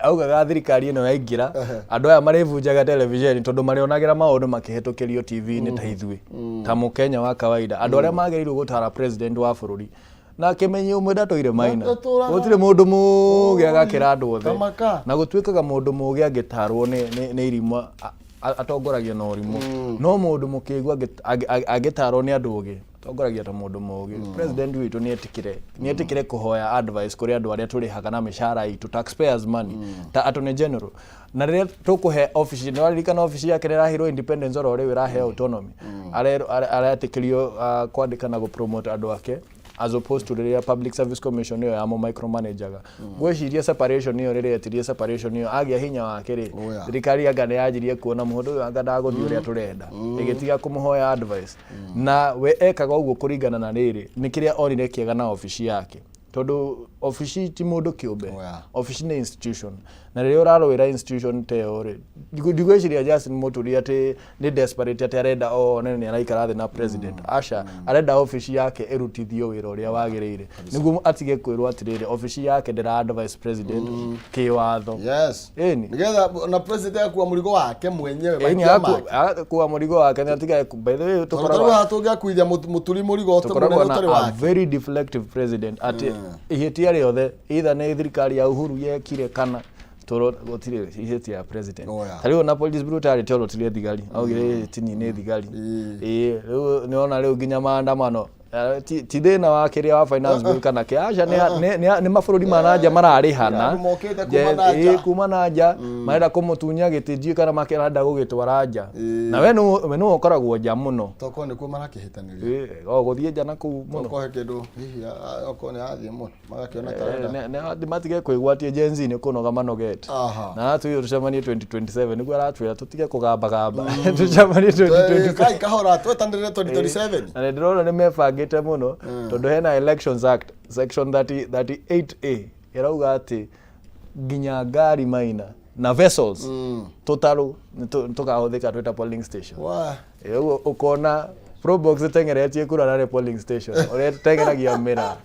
S3: Augaga thirikari ĩno yaingĩra, andũ aya marĩbunjaga televisheni tondũ marĩonagĩra maũndũ makĩhĩtũkĩrio TV-inĩ ta ithuĩ, ta mũkenya wa kawaida, andũ arĩa magĩrĩirwo gũtara president wa bũrũri. Na kĩmenyi ũmwe ndatũire Maina.
S2: Ndatũraga.
S3: Gũtirĩ mũndũ mũgĩ agakĩra andũ othe.
S2: Tamaka.
S3: Na gũtuĩkaga mũndũ mũgĩ angĩtarwo nĩ irimũ. Atongoragia na ũrimũ, no mũndũ mũkĩgu angĩtarwo nĩ andũ ogĩ atongoragia ta mũndũ mũgĩ. President witũ nĩ etĩkĩre kũhoya advice kũrĩ andũ arĩa tũrĩhaga na mĩcara itũ, taxpayers money, ta attorney general. Na rĩrĩa tũkũhe obici, nĩ waririkana obici yake nĩ ĩraheirwo independence oro rĩu, ĩraheo autonomy, aretĩkĩrio kwandĩka na gũpromote andũ ake, as opposed to rĩrĩa Public Service Commission ĩyo ya micromanajaga. Ngwĩciria separation ĩyo, rĩrĩa etirie separation ĩyo, agĩa hinya wake rĩ,
S2: Oh, yeah.
S3: thirikari anga nĩ yanjirie kuona mũndũ ũyũ anga ndagũthiĩ ũrĩa tũrenda, ĩgĩtiga kũmũhoya advice. Na we ekaga ũguo kũringana na rĩrĩ nĩ kĩrĩa onire kĩega na obici yake, tondũ obici ti mũndũ kĩũmbe.
S2: Oh, yeah.
S3: Obici nĩ institution, na rĩrĩa ũrarũĩra institution ta ĩyo rĩ, ndigwĩciria Justin Muturi atĩ nĩ desperate atĩ arenda o one nĩ araikara thĩ na president. Aca, arenda obici yake ĩrutithio wĩra ũrĩa wagĩrĩire, nĩguo atige kwĩrwo atĩrĩrĩ, obici yake ndĩra advise president kĩwatho. Ĩni.
S2: Nigetha na president akua mũrigo wake mwenyewe.
S3: Ĩni.
S2: Mahĩtia make.
S3: Akua mũrigo wake nĩ atige. By the way,
S2: tondũ
S3: tũkoragwo
S2: tarĩu haha tũngĩakuithia Mũturi mũrigo
S3: tũkoragwo
S2: mũnene
S3: na
S2: ũtarĩ
S3: a
S2: wake.
S3: very deflective president, atĩ ihĩtia rĩothe, either nĩ thirikari ya Uhuru yekire kana tũro, gũtirĩ ihĩtia ya president.
S2: Oh, yeah.
S3: Ta rĩu ona police brutality, orotire thigari, augire tini nĩ thigari. Ĩĩ, rĩu nĩwona rĩu nginya maandamano, ti thĩna wa kĩrĩa wa finance bill kana kĩ, aca, nĩ mabũrũri ma nanja mararĩhana.
S2: Andũ mokĩte kuma na nja.
S3: Ĩĩ, kuma na nja marenda kũmũtunya gĩtĩ, ndiũĩ kana makĩrenda gũgĩtwara nja. Na we nĩwe ũkoragwo nja mũno.
S2: Tokorwo nĩkuo marakĩhĩtanĩria.
S3: Ĩĩ, o gũthiĩ nja na kũu mũno.
S2: Tokorwo he kĩndũ hihi okorwo nĩ athiĩ mũno magakĩona ta arenda.
S3: Matige kwĩgwatia Gen Z nĩ kũnoga manogete. Na aratwĩra tũcemanie 2027, nĩguo aratwĩra tũtige kũgambagamba, tũcemanie 2027.
S2: Kai kahora, twetanĩrĩre 2027.
S3: Na nĩ ndĩrona nĩ mebangĩte mũno, tondũ hena Elections Act section 30 38A ĩrauga atĩ nginya ngari maina na vessels, tũtarũ, nĩ tũkahũthĩka twĩta polling station.
S2: Wa.
S3: Ĩ, ũguo ũkona Probox ĩteng'eretie kura narĩ polling station ũrĩa ĩteng'eragia mĩra.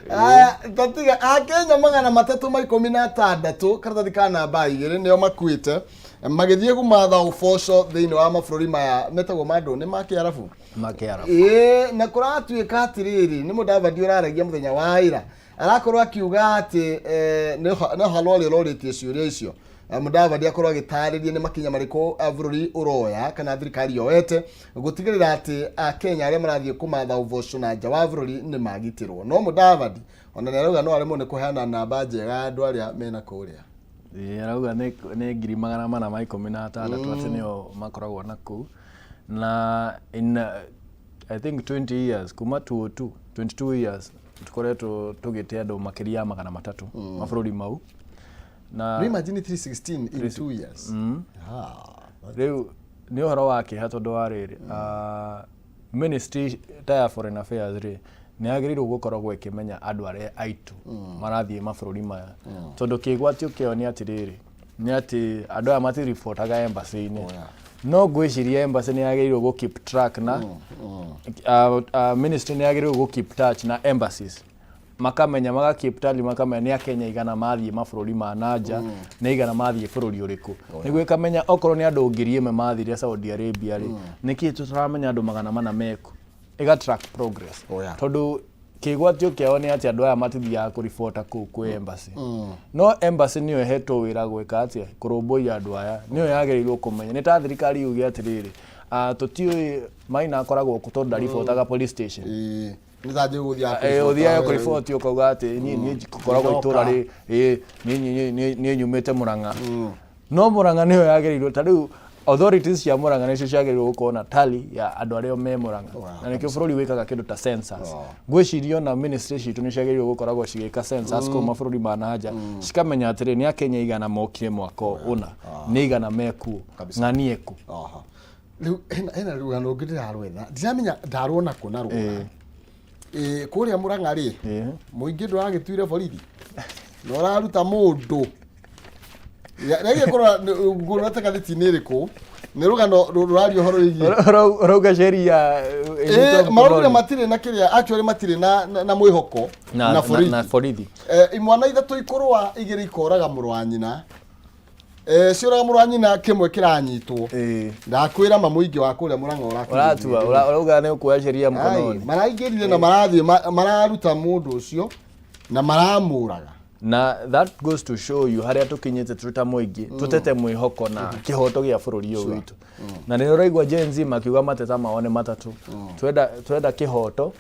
S2: Aya, tatiga akenya 316, karatathi ka namba 2, nĩo makuĩte magĩthiĩ kũmatha ũboco thĩinĩ wa mabũrũri maya metagwo mandũ nĩ ma Kĩarabu.
S3: Makĩara.
S2: Ĩĩ, na kũratuĩka atĩrĩrĩ, nĩ Mũdavadi ũraragia mũthenya wa ira, arakorwo akiuga atĩ nĩ halwa ũrĩa ũrorĩtie ciũria icio. Mũdavadi akorwo agĩtarĩria nĩ makinya marĩkũ bũrũri ũroya kana thirikari yoete gũtigĩrĩra atĩ akenya arĩa marathiĩ kũmatha ũboco na nja wa bũrũri nĩ magitĩrwo. No Mũdavadi ona nĩ arauga no aremwo nĩ kũheana namba njega ya andũ arĩa mena kũrĩa.
S3: Ĩĩ, arauga nĩ 416,000 atĩ nĩo makoragwo na kũu, na in I think 20 years, kuma 202, 22 years, tukoretwo tũgĩte andũ makĩria ya 300 mabũrũri mau na
S2: Nĩ imagine 316 in 2 years. Ah.
S3: Rĩu nĩ ũhoro wa kĩeha, tondũ wa rĩrĩ, ministry ta ya foreign affairs rĩ, nĩ yagĩrĩirwo gũkoragwo ĩkĩmenya andũ arĩa aitũ marathiĩ mabũrũri maya, tondũ kĩgwatio kĩao nĩ atĩrĩrĩ, nĩ atĩ andũ aya matiribotaga embassy-inĩ. No ngwĩciria embassy nĩ yagĩrĩirwo gũ keep track na ministry nĩ yagĩrĩirwo gũ keep touch na embassies, makamenya, maga keep tally, makamenya nĩ akenya igana mathiĩ mabũrũri ma nanja, nĩ igana mathiĩ bũrũri ũrĩkũ, nĩguo ĩkamenya okorwo nĩ andũ 1000 mathire Saudi Arabia rĩ, nĩkĩ tũtaramenya andũ 400 meku, ĩga track progress. Tondũ kĩgwatio kĩao nĩ atĩ andũ aya matithiaga kũribota kũu kwĩ embassy. No embassy nĩyo ĩhetwo wĩra gwĩka atĩa? Kũrũmbũiya andũ aya. Nĩyo yagĩrĩirwo kũmenya. Nĩ ta thirikari yuge atĩrĩrĩ, tũtiũĩ Maina akoragwo kũ, tondũ ndaribotaga police station.
S2: Ĩĩ, nĩ ta njĩ gũthiaga
S3: ũthiage kũriboti ũkauga atĩ niĩ ngoragwo itũra rĩ, ĩ, niĩ nyumĩte Mũrang'a. No Mũrang'a nĩyo yagĩrĩirwo, ta rĩu authorities cia Mũrang'a nĩcio ciagĩrĩirwo gũkorwo na tally ya andũ arĩa me Mũrang'a. Na nĩkĩo bũrũri wĩkaga kĩndũ ta census. Ngwĩciria ona ministry citũ nĩ ciagĩrĩirwo gũkoragwo cigĩka census kũu mabũrũri ma nanja, cikamenya atĩrĩ, nĩ akenya igana mokire mwaka ũna, nĩ igana mekuo, ng'anie kũ.
S2: Aha. Rĩu hena rũgano rũngĩ ndĩrarwetha, ndiramenya ndarwona kũ na rũna. Ĩ, kũrĩa Mũrang'a rĩ, mũingĩ ndũragĩtuire borithi na ũraruta mũndũ rĩngĩ kũrora ngũrora ta ngathĩti-inĩ ĩrĩkũ, nĩ rũgano rũraria ũhoro wĩgiĩ
S3: Ũrauga sheria
S2: Ĩ, maraugire matirĩ na kĩrĩa, actually matirĩ na mwĩhoko na borithi.
S3: Na borithi.
S2: Imwana ithatũ ikũrũa, igĩrĩ ikoraga mũrũ wa nyina. Ciũraga mũrũ wa nyina, kĩmwe kĩranyitwo. Ndakwĩra ma, mũingĩ wa kũrĩa Mũrang'a
S3: ũratua ũrauga nĩ ũkuoya sheria
S2: Ai,
S3: mkononi.
S2: Maraingĩrire na marathiĩ mararuta mũndũ ũcio na maramũraga.
S3: Na that goes to show you harĩa tũkinyĩte tũrĩ ta mũingĩ, tũtete mwĩhoko na kĩhoto gĩa bũrũri ũyũ witũ. Na nĩ ũraigua Gen Z makiuga mateta mao nĩ matatũ: twenda kĩhoto,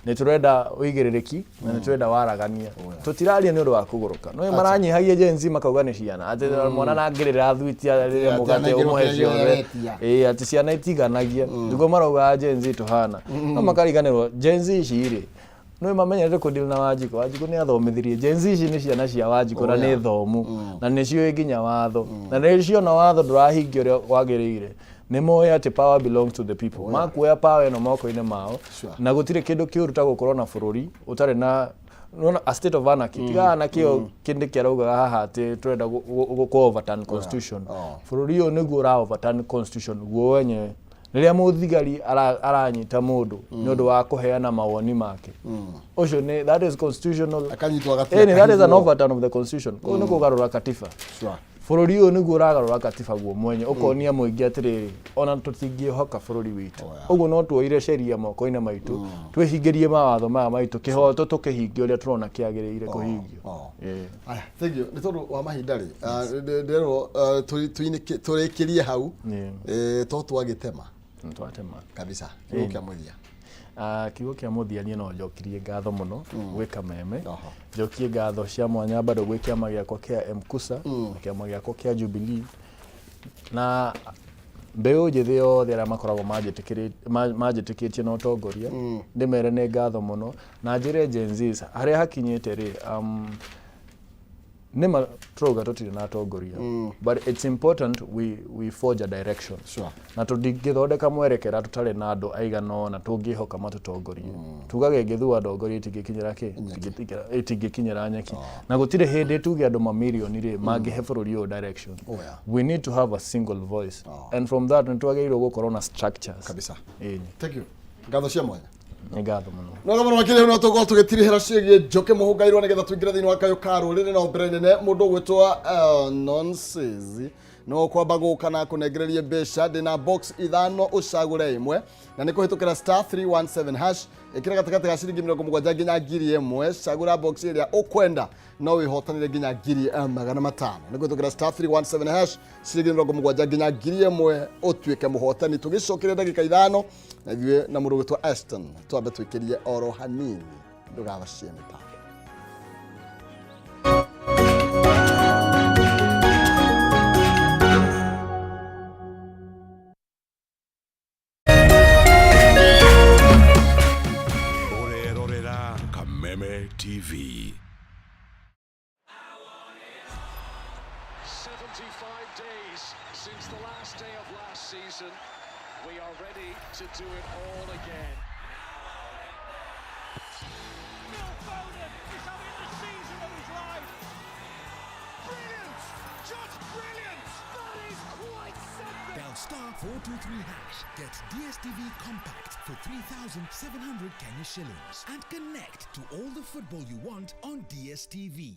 S3: nĩ tũrenda ũigĩrĩrĩki, na nĩ tũrenda waragania. Tũtiraria nĩ ũndũ wa kũgũrũka no maranyihagia Gen Z, makauga nĩ ciana, atĩ mwana nangĩrĩra thwiti, arĩre
S2: Atĩ
S3: mũgate
S2: anengерwo
S3: ũmũhe
S2: kĩrĩa
S3: ciothe.
S2: aretia.
S3: Ĩĩ, atĩ ciana itiganagia nĩguo marauga Gen Z tũhana, no makariganĩrwo Gen Z ici rĩ, nĩ mamenyerete kũdeal na Wanjikũ. Wanjikũ nĩ athomithirie Gen Z ici, nĩ ciana cia Wanjikũ na nĩ thomu na nĩ ciũĩ nginya watho, na nĩ ciona watho ndũrahingia ũrĩa wagĩrĩire. Nĩ moĩ atĩ power belongs to the people. Makuoya power ĩno moko-inĩ mao. Na gũtirĩ kĩndũ kĩũru ta gũkorwo na bũrũri ũtarĩ na nona a state of anarchy. Tiga anarchy ĩyo kĩndĩ kĩaraugaga haha atĩ tũrenda kũ overturn constitution. Bũrũri ũyũ nĩguo ũra overturn constitution guo wenyewe, rĩrĩa mũthigari aranyita mũndũ nĩ ũndũ wa kũheana mawoni make. Ũcio nĩ, that is constitutional.
S2: Akanyitwo agatia.
S3: Ĩni, that is an
S2: akahithwo.
S3: overturn of the constitution. Kũu nĩ kũgarũra katiba. Bũrũri ũyũ nĩguo ũragarũra katiba guo mwenye, ũkonia mũingĩ atĩrĩrĩ, ona tũtingĩhoka bũrũri witũ. Ũguo no tuoire sheria moko-inĩ maitũ, twĩhingĩrie mawatho maya maitũ, kĩhoto tũkĩhingie ũrĩa tũrona kĩagĩrĩire kũhingio. Ĩĩ.
S2: Aya, thank you. Nĩ tondũ wa mahinda rĩ, ndĩrwo tũrĩkĩrie hau. To twagĩtema.
S3: Nĩtwatema.
S2: Kabisa. Kiugo kĩa mũthia.
S3: Ah, kiugo kĩa mũthia, niĩ no njokirie ngatho mũno gwĩ Kameme. Njokie ngatho cia mwanya bado gwĩ kĩama gĩakwa kĩa MKUSA na kĩama gĩakwa kĩa Jubilee na mbeũ njĩthĩ yothe arĩa makoragwo manjĩtĩkĩtie na ũtongoria. Ndĩmere nĩ ngatho mũno na njĩre Gen Zs harĩa hakinyĩte rĩ, nĩma tũrauga tũtirĩ na atongoria, but it's important we forge a direction. Na tũtingĩthondeka mwerekera tũtarĩ na andũ aigana ũna tũngĩhoka matũtongorie. Tugage ngĩthua ndongoria itingĩkinyĩra kĩ. Itingĩkinyĩra nyeki, na gũtirĩ hĩndĩ tuge andũ mamirioni rĩ mangĩhe bũrũri ũyũ direction. We need to have a single voice, and from that nĩ twagĩrĩirwo gũkorwo na structures.
S2: Kabisa.
S3: Ĩĩ.
S2: Thank you. Ngatho cia mwanya.
S3: Nĩ ngatho mũno.
S2: No gamano makĩria no tũgũkorwo tũgĩtirihĩra ciĩgiĩ Njoki Mũhũngairwo nĩgetha tũingĩre thĩinĩ wa kayũ ka rũrĩrĩ na mbere nene mũndũ ũgwĩtwo Nonsense no kwamba gũka na kũnengererie mbeca. Ndĩna box ithano, ũcagũre ĩmwe na nĩ kũhĩtũkĩra star 317 hash. Ĩkĩra gatagatĩ ga ciringi 70 nginya 1000. Cagũra box ĩrĩa ũkwenda, no wĩhotanĩre nginya 500,000. Nĩ kũhĩtũkĩra star 317 hash, ciringi 70 nginya 1000, ũtuĩke mũhotani. Tũgĩcokeria ndagĩka 5 na ithuĩ na mũndũ ũgwĩtwo Aston twambe twĩkĩrie oro hanini. Ndũgabacie mĩtambo.
S4: Ũrerorera Kameme TV.
S5: 75 days since the last day of last season. We are ready to do it all again.
S6: Phil Foden is having the season of his life.
S5: Brilliant! Just brilliant!
S6: That is quite something.
S7: Dial star 423 hash. Get DSTV Compact for 3,700 Kenya shillings and connect to all the football you want on DSTV.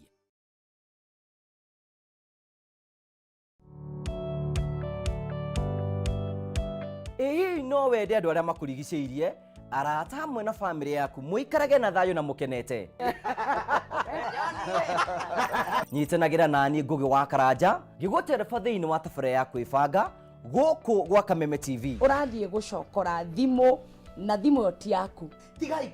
S8: Ĩ hihi no wende andũ arĩa makũrigicĩirie, arata hamwe na bamĩrĩ yaku mũikarage na thayũ na mũkenete? Nyitanagĩra nani Ngũgĩ wa Karanja ngĩgũtereba thĩinĩ wa tabarĩra ya kwĩbanga gũkũ gwa Kameme TV.
S9: Ũrathiĩ gũcokora thimũ na thimũ ĩyo ti yaku.
S8: Tigai.